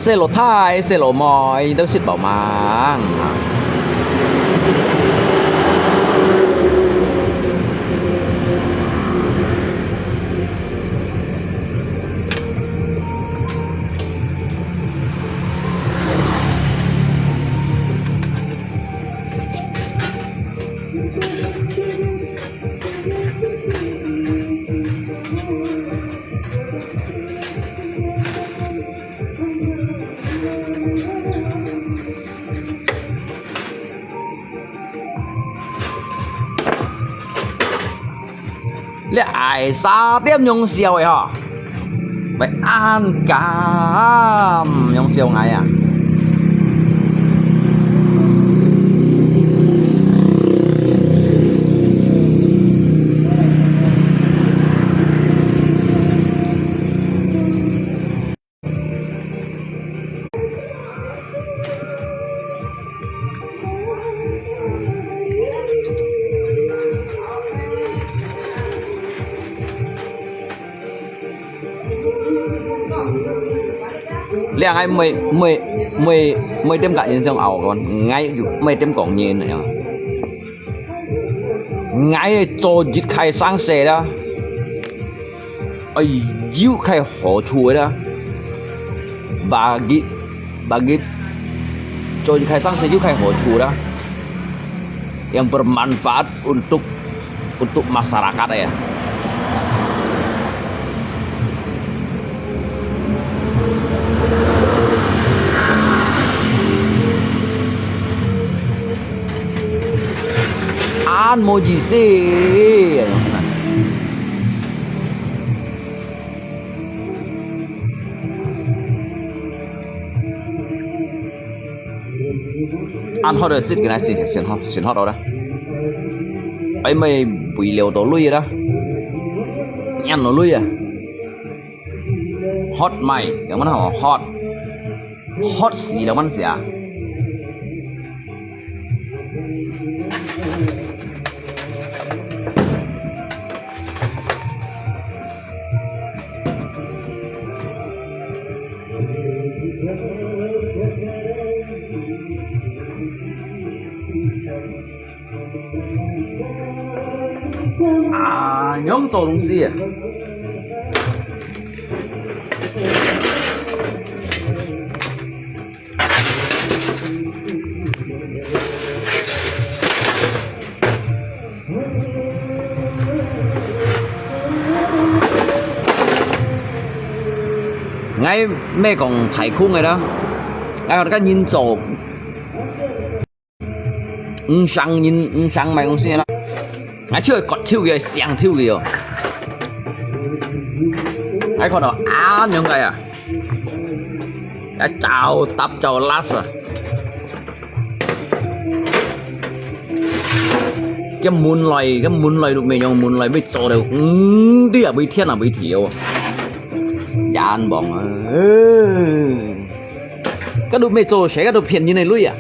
細路弟、細路妹都食飽吂？這愛沙店仰燒个吼，會恁鹹，仰燒𠊎啊！ 這𠊎每，每，每，每點甲人想拗講，𠊎有每點講人个樣。 𠊎做一開生意啦，哎，有開好處个啦。Bagi, bagi做一開生意有開好處啦，yang bermanfaat untuk, untuk masyarakat ya. 恁無意思。恁好个食，今仔日先，先好，先好到啦。哎，毋係肥料到鐳啦，煙到鐳啊。 Hot mai，仰般好？Hot，hot死了，仰般死啊？仰做東西啊？𠊎毋係講太空个啦，𠊎有个人做。 毋想人，毋想買東西啦。𠊎就會割手个，想手个哦。𠊎看到啊，仰个啊，啊，找搭找拉屎。个門來，个門來都無用，門來要做了，嗯，你也會天啊，會跳。冤枉啊！个都無做，誰个都騙人个鐳啊！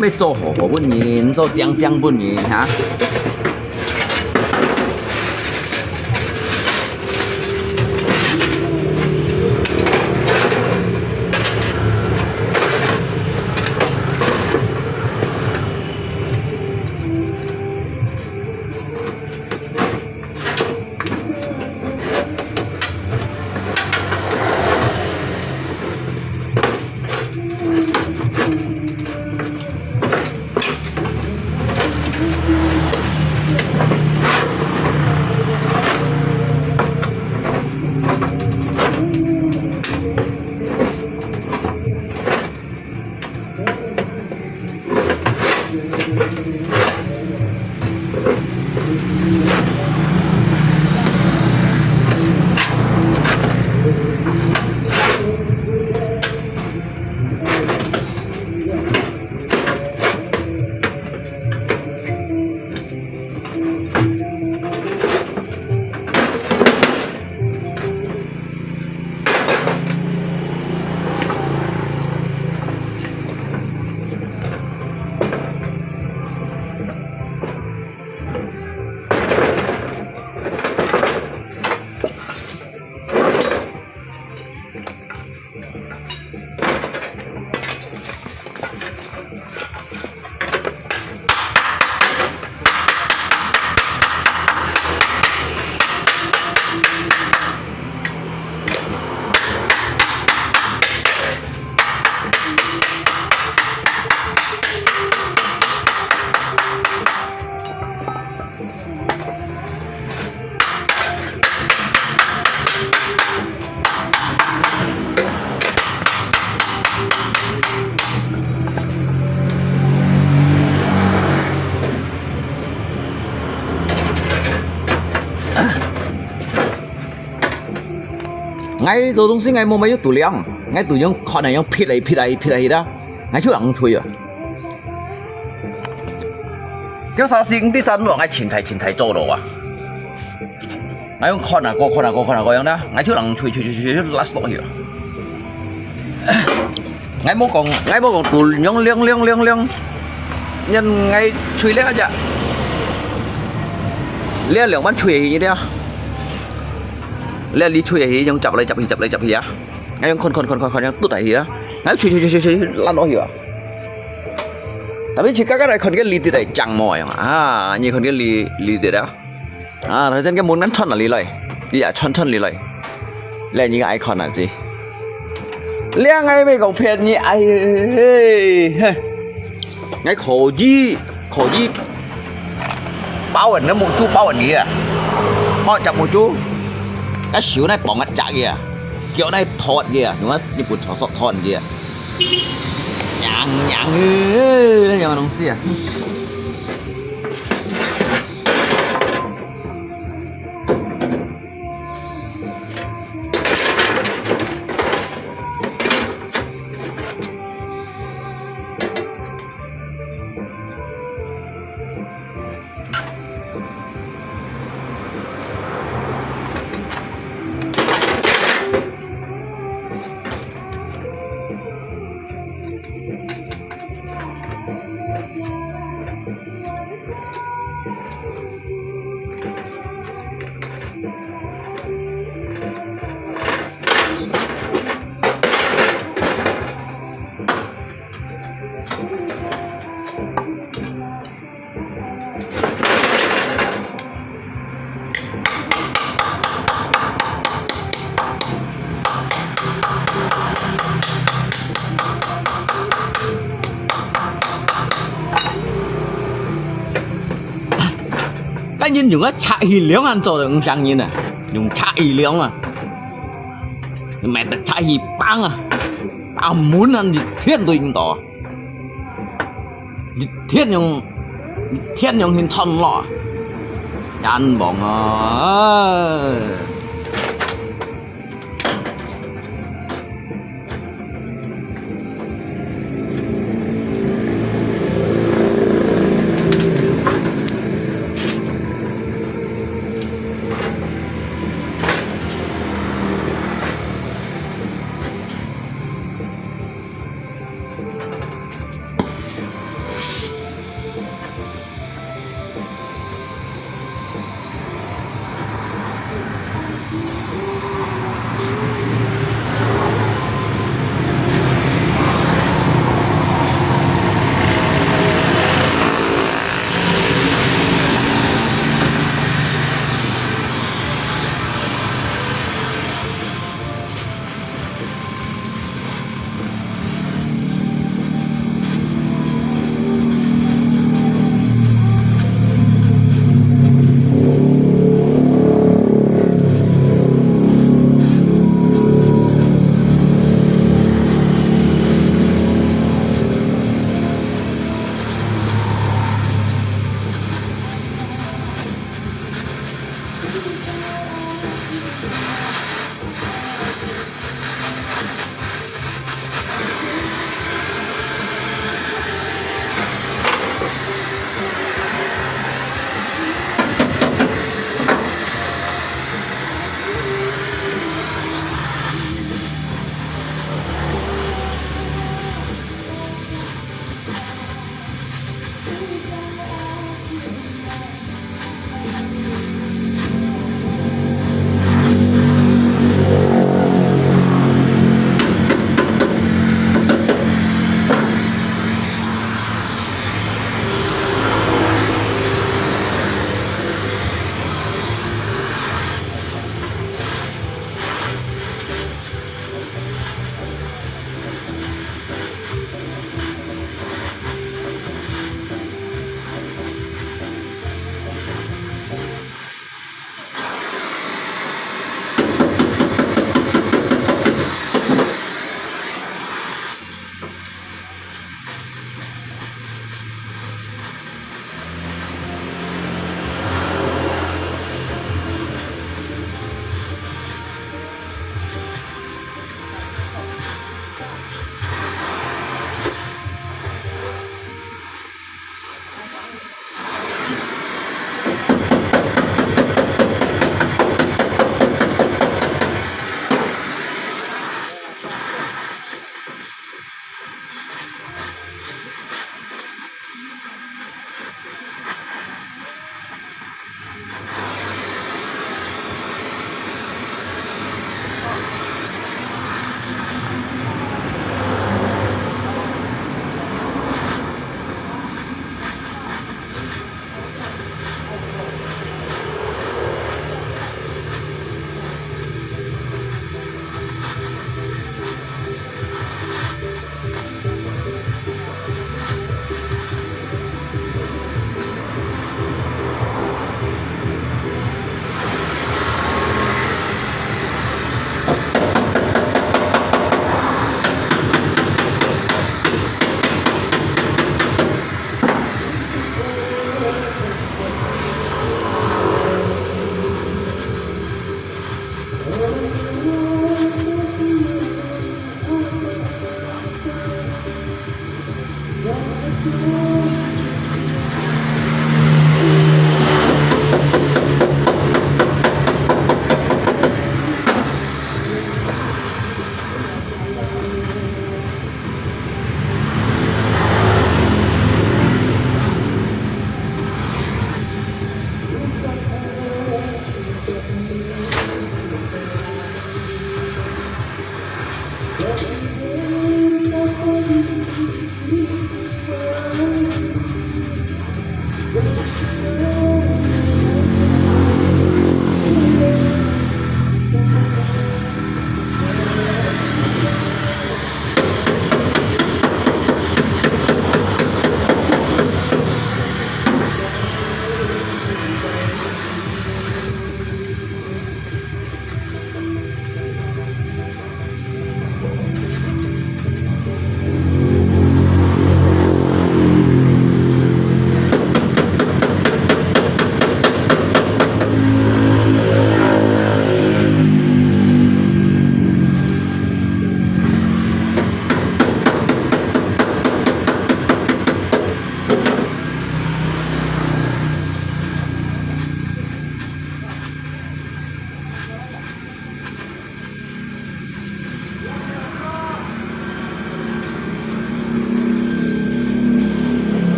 要做好好分人，做靚靚分人哈。 𠊎做東西，𠊎無麼个度量，𠊎度量看啊，樣撇來撇來撇來去啦，𠊎就人推啊。叫啥事，你第三路，𠊎凊彩凊彩做咯啊。 𠊎用看啊過，看啊過，看啊過樣啦，𠊎就人吹吹吹吹吹，last落去啊。𠊎無講，𠊎無講，度量量量量量，人𠊎吹了一隻，這兩萬吹去了，這你吹去，用接來接去，接來接去啊。𠊎用看看看看看，用嘟下去啊。𠊎吹吹吹吹吹，爛落去啊。Tapi自家家來看个力度來講無樣啊，你看个力力度啊。 啊，頭先个門恁穿哪裡來？佢也穿穿裡來。來，你个icon啊，知？這𠊎毋係講騙你，哎，嘿，嘿。𠊎可以，可以包人个目珠，包人个啊。包隻目珠，啊手來綁一隻个啊，腳來托个啊，用啊日本傳說托个啊。娘娘，哎，那樣个東西啊。人用个赤氣量恁做得五十人啊，用赤氣量啊，買得赤氣棒啊，打滿啊，一天都用到啊，一天用，一天用去穿落啊，冤枉啊！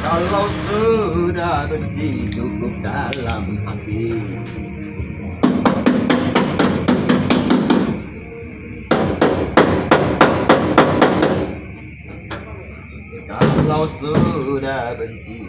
Kalau sudah benci, cukup dalam hati. Kalau sudah benci.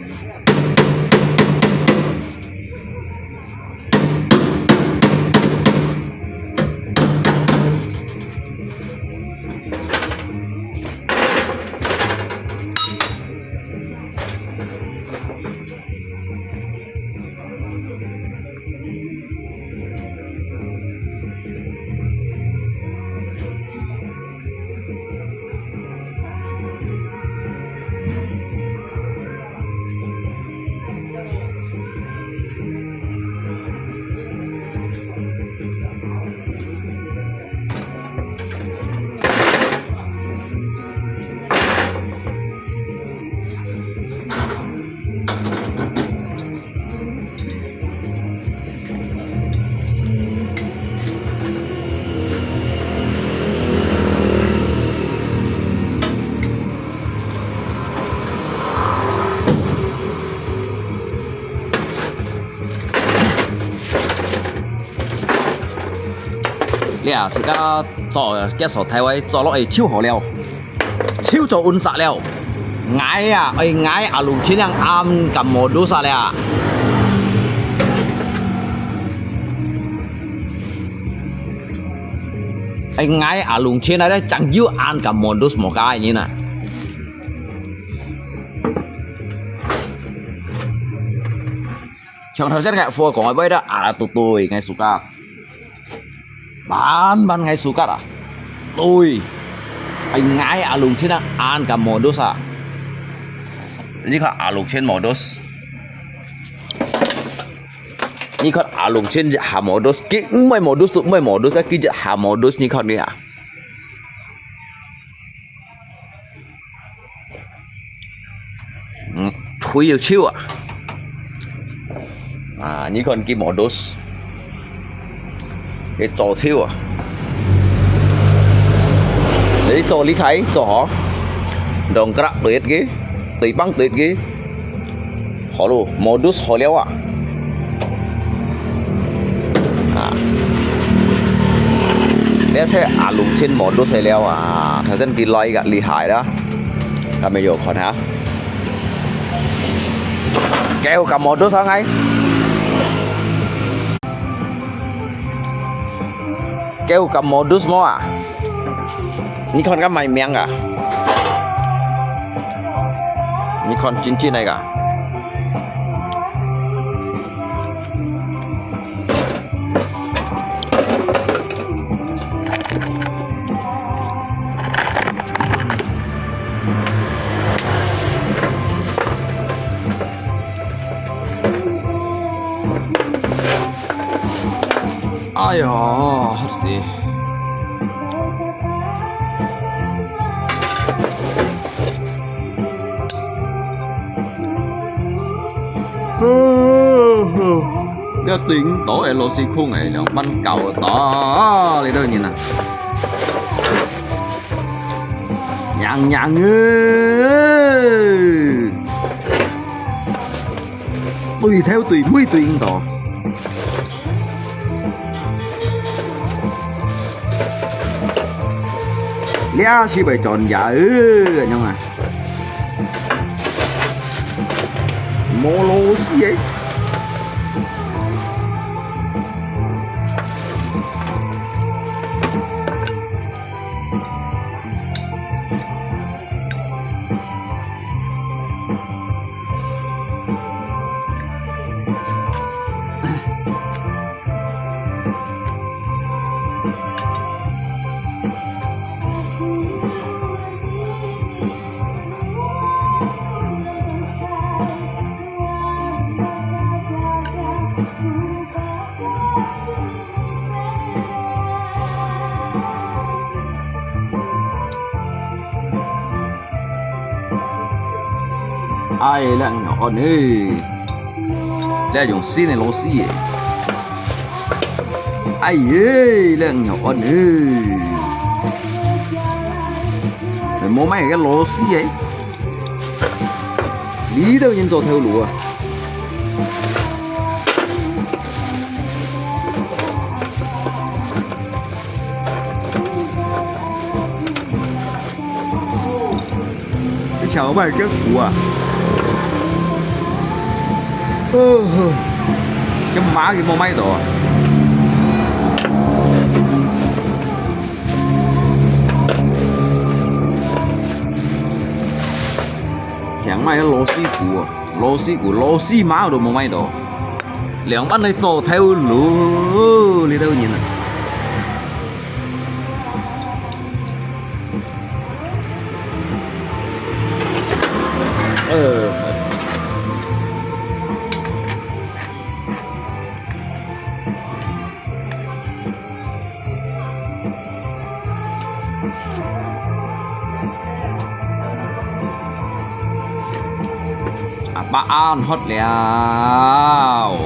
這自家做，結束大會做落去就好了，就做溫室了。𠊎啊，愛𠊎阿龍親樣暗个modus啊了。愛𠊎阿龍親啊，正有恁个modus無个人啊。 像頭先个火講个話啦，啊，都對，𠊎suka。慢慢𠊎suka啊。對，愛𠊎阿龍親啊，恁个modus啊。你看阿龍親modus。你看阿龍親一下modus，佢毋會modus都毋會modus，佢一下modus，你看佢啊。 嗯，推又手啊。啊，你看佢modus，佢左手啊。你做你睇，做好。Dongkrak duit佢，對方duit佢。 好咯，modus好了啊。啊，這係阿龍親modus了啊，頭先佢來个厲害啦，佢有看下。Kêu ka modus啊，𠊎。Kêu ka modus無啊？你看佢賣命啊？你看真真个啊？ 哎喲，好死！ 這頂到个螺絲空个，兩萬九到，你兜人啊，娘娘欸，對頭對尾對應到。 這係會轉呀，呃，恁樣啊。無螺絲欸。 哎，這樣按呢，這用新个螺絲耶。哎耶，這樣按呢，無買个螺絲耶。幾多人做頭路啊？你瞧，賣个苦啊！哦，這馬佢無賣到啊！ 淨賣个螺絲牯啊，螺絲牯、螺絲嫲都無賣到，兩萬來做頭路，這兜人啊！呃。 啊，把案好了。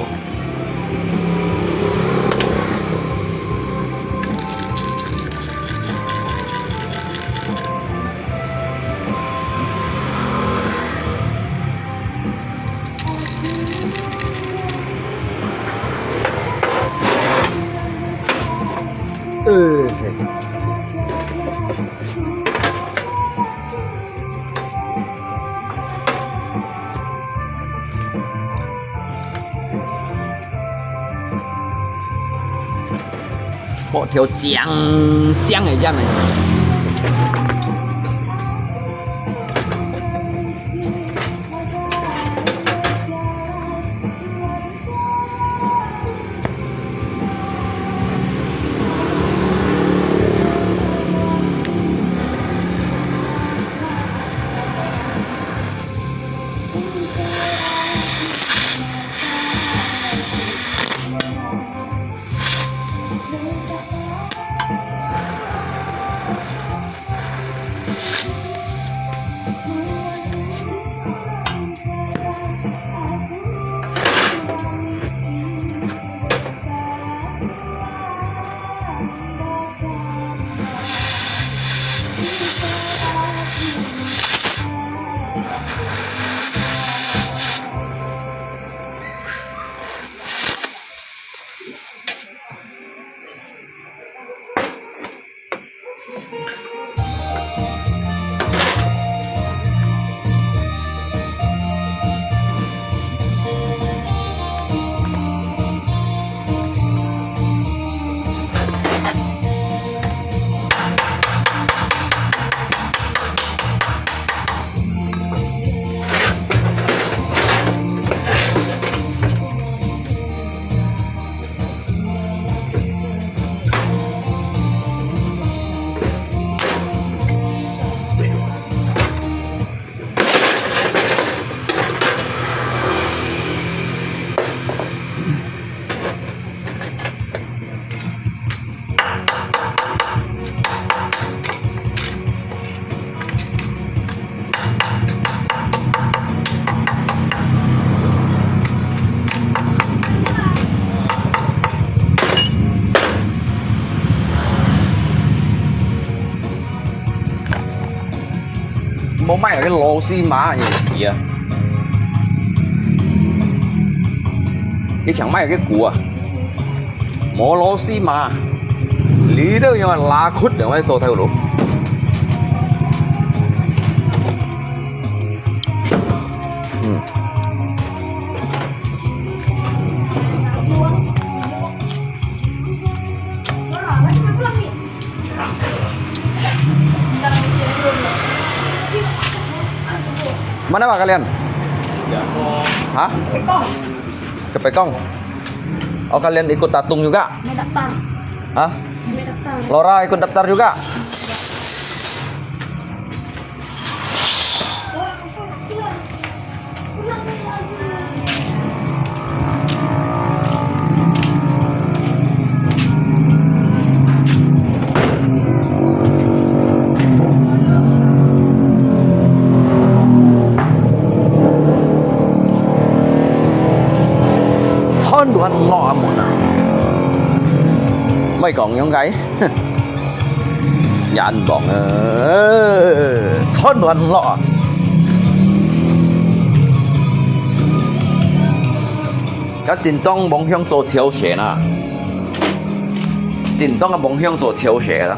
剝條靚靚个樣呢。 無賣个螺絲嫲也死啊！佢淨賣个牯啊，無螺絲嫲，這兜用拉ขุ等來做頭路。嗯。 Mana, Pak, kalian? Hah? Ke Pekong. Oh, kalian ikut tatung juga? Hah? Lora ikut daftar juga? 穿都還毋落啊，門啊！莫講樣个。 眼望啊，穿都還毋落啊！該真正望向做朝鮮啊，真正个望向做朝鮮啊。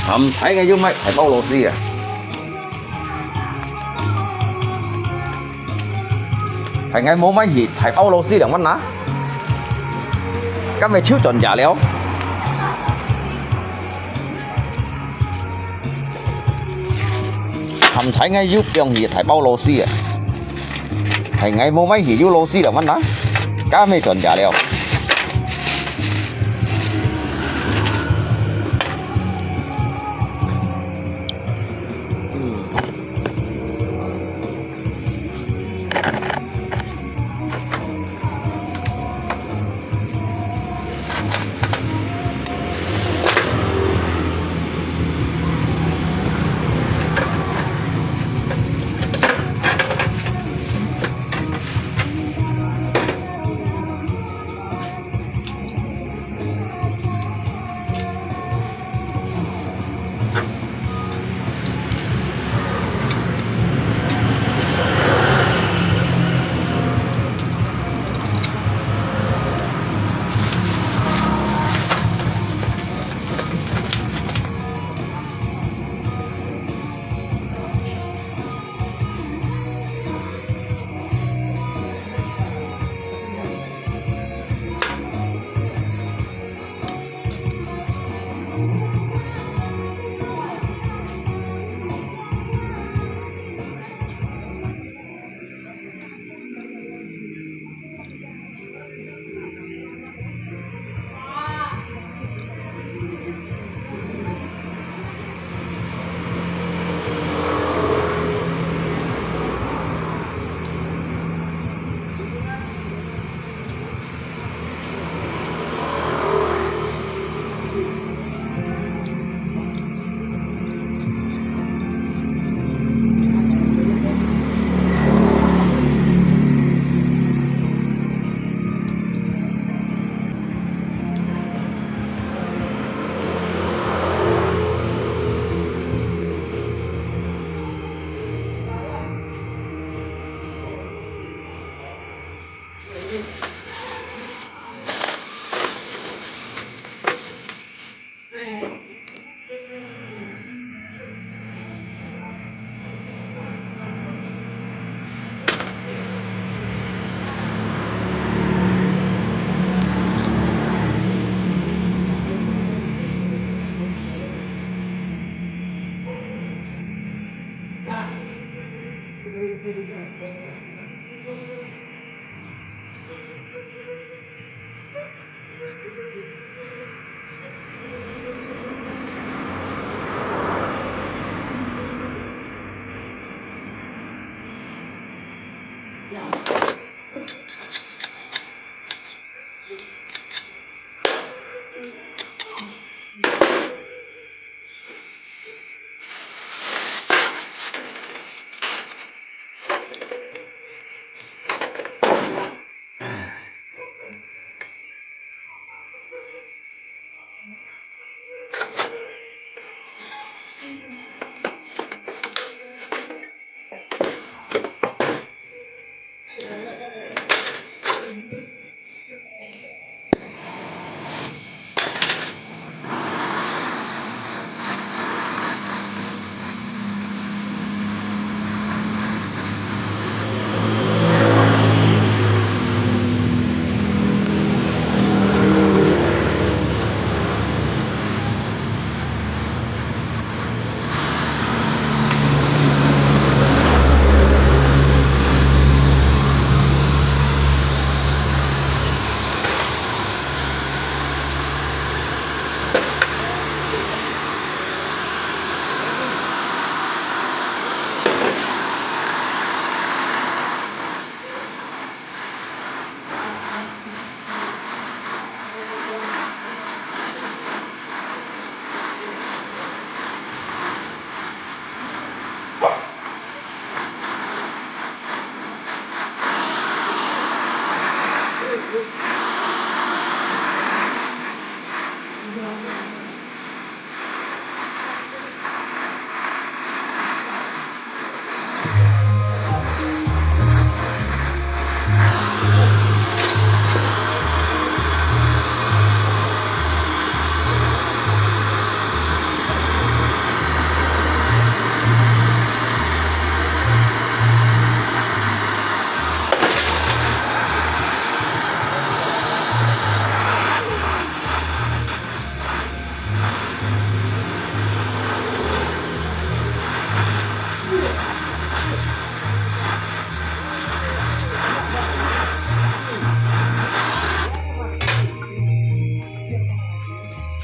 啊，毋使个，有賣大包螺絲啊。 係𠊎無買去大包螺絲兩萬啊，今日就轉價了。含在𠊎有放去大包螺絲啊，係𠊎無買去有螺絲兩萬啊，今日轉價了。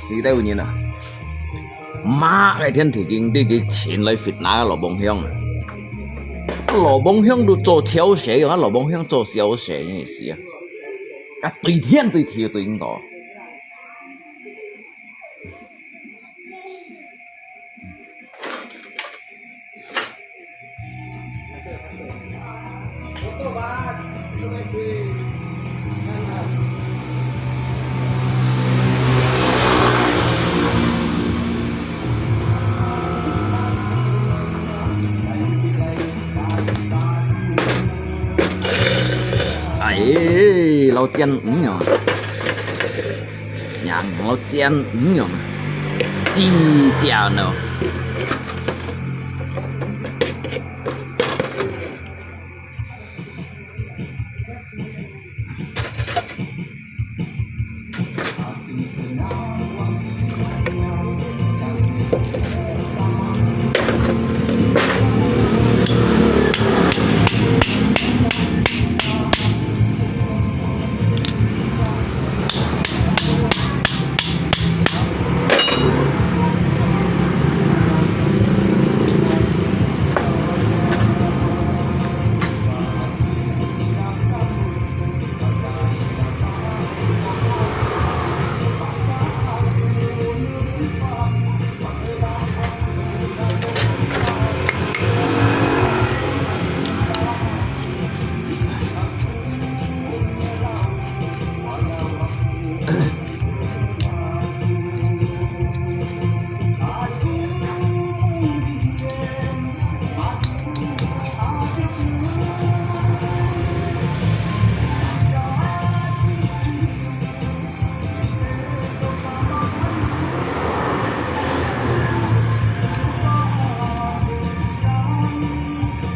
幾多人啊？麼个天地經地个錢來fit那個老幫凶啊？老幫凶都做超市用啊，老幫凶做超市个意思啊？啊，對天對地對應到。 哎，老煎魚哦，羊肉煎魚哦，真正哦。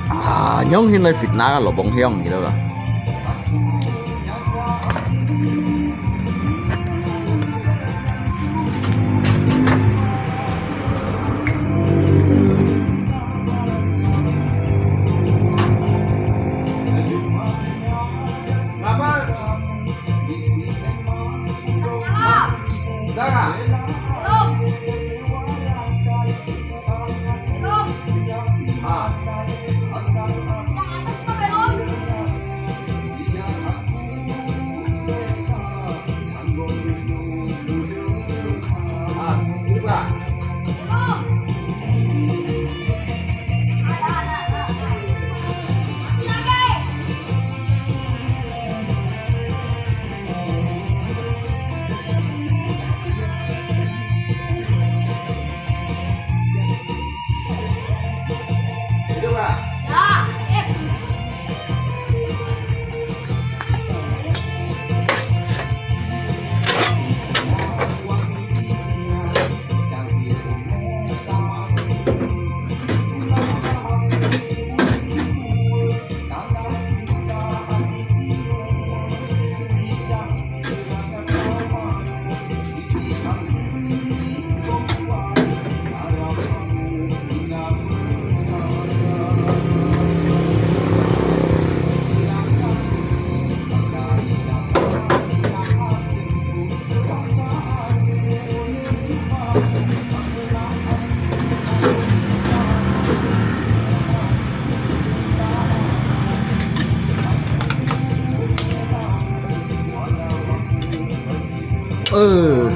啊，仰形來fit那個老幫凶，你知道吧？ 呃。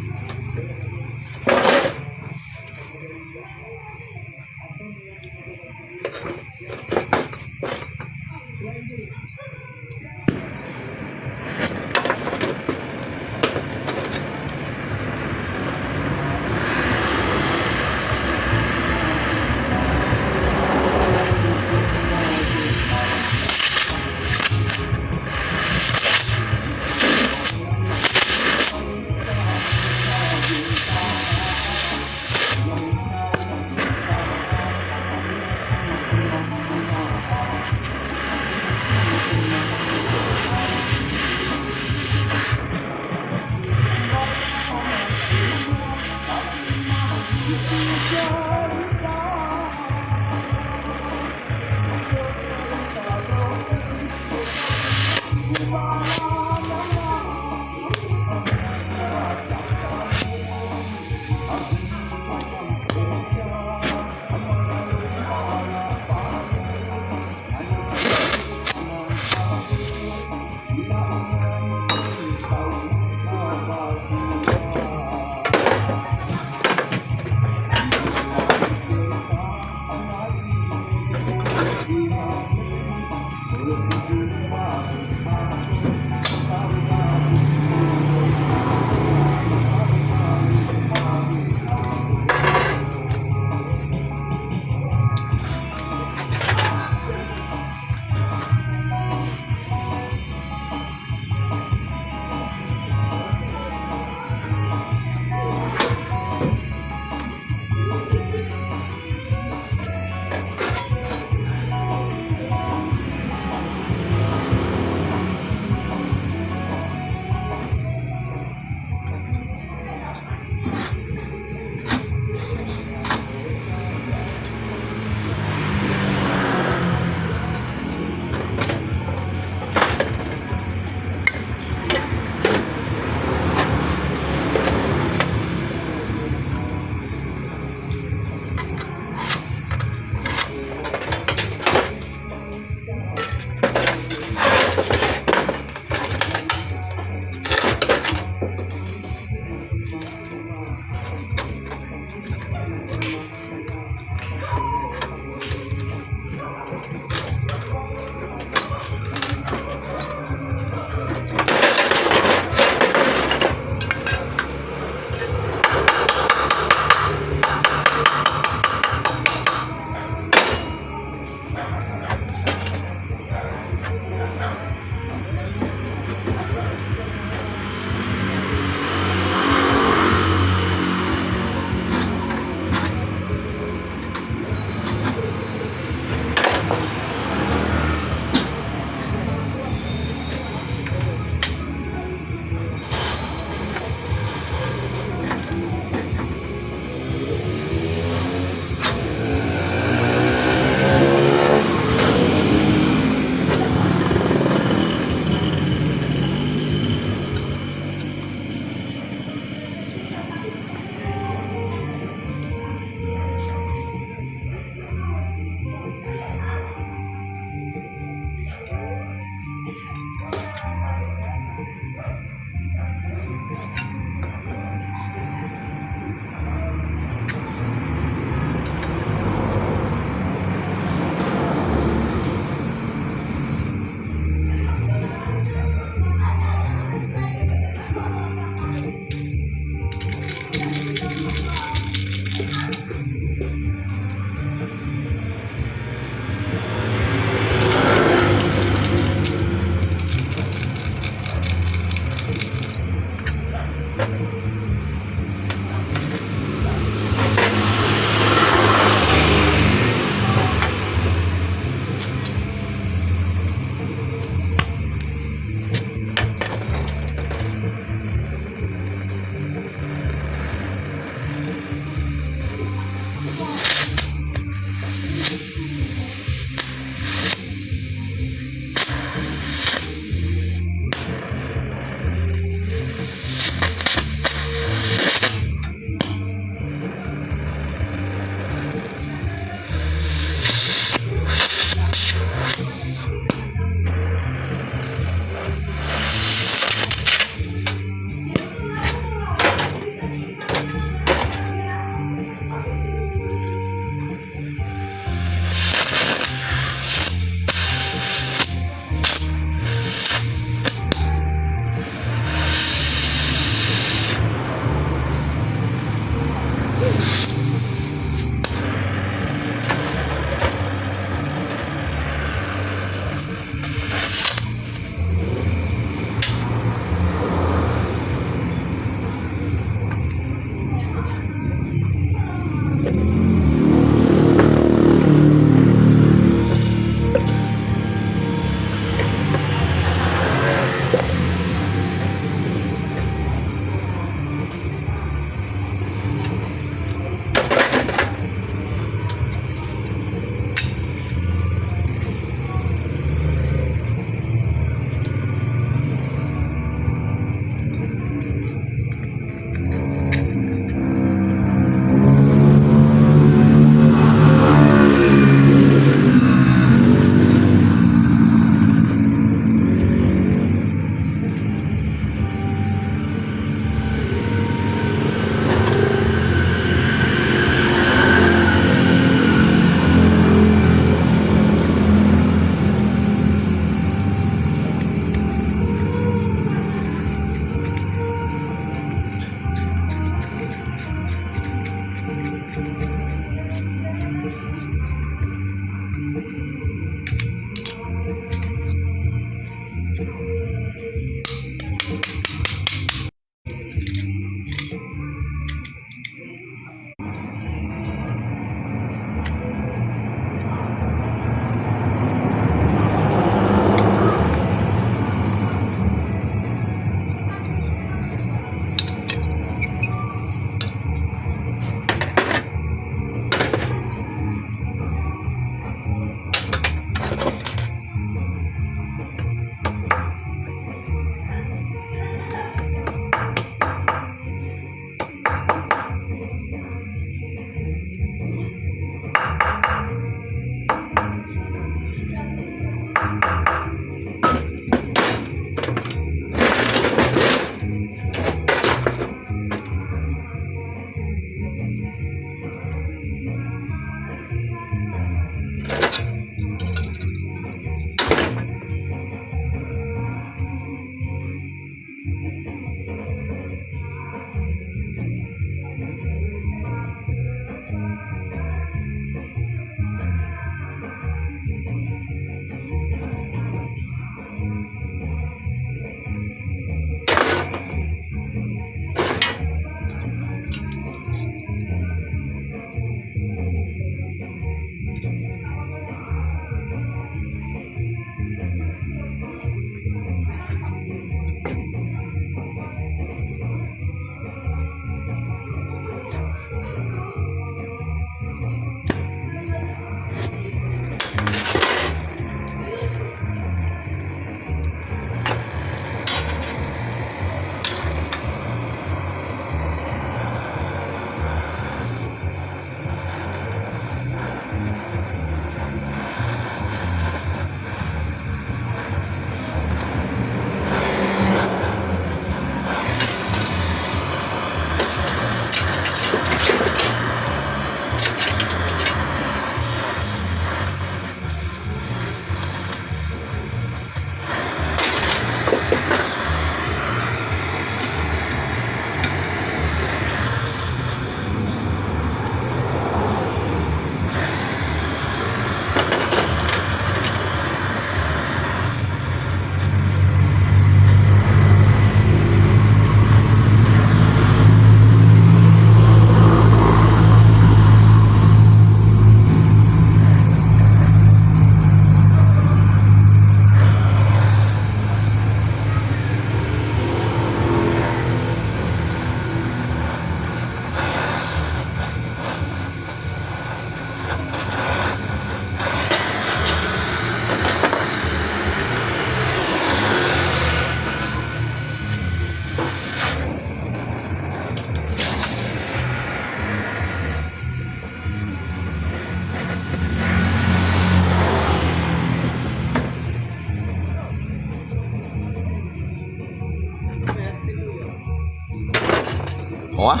好啊。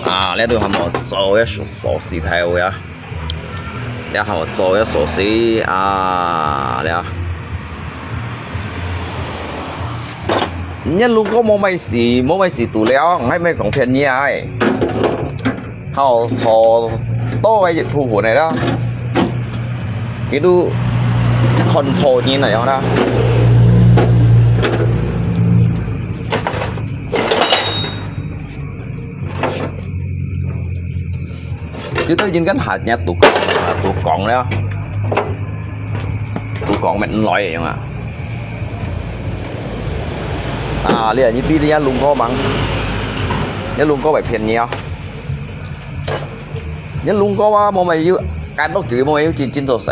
啊，這都還無做个壽司太位啊。這還無做个壽司啊，這。你如果無買死，無買死度了，還沒講便宜啊，哎。好，好多个一部分个啦。佢都看錯人了樣啦。 就都已經跟下日都講啊，都講了，都講乜毋來个樣啊。啊，你啊，你比你啊弄過忙，你弄過會便宜啊？你弄過啊，無咪有，揀到佢無咪有真真做事。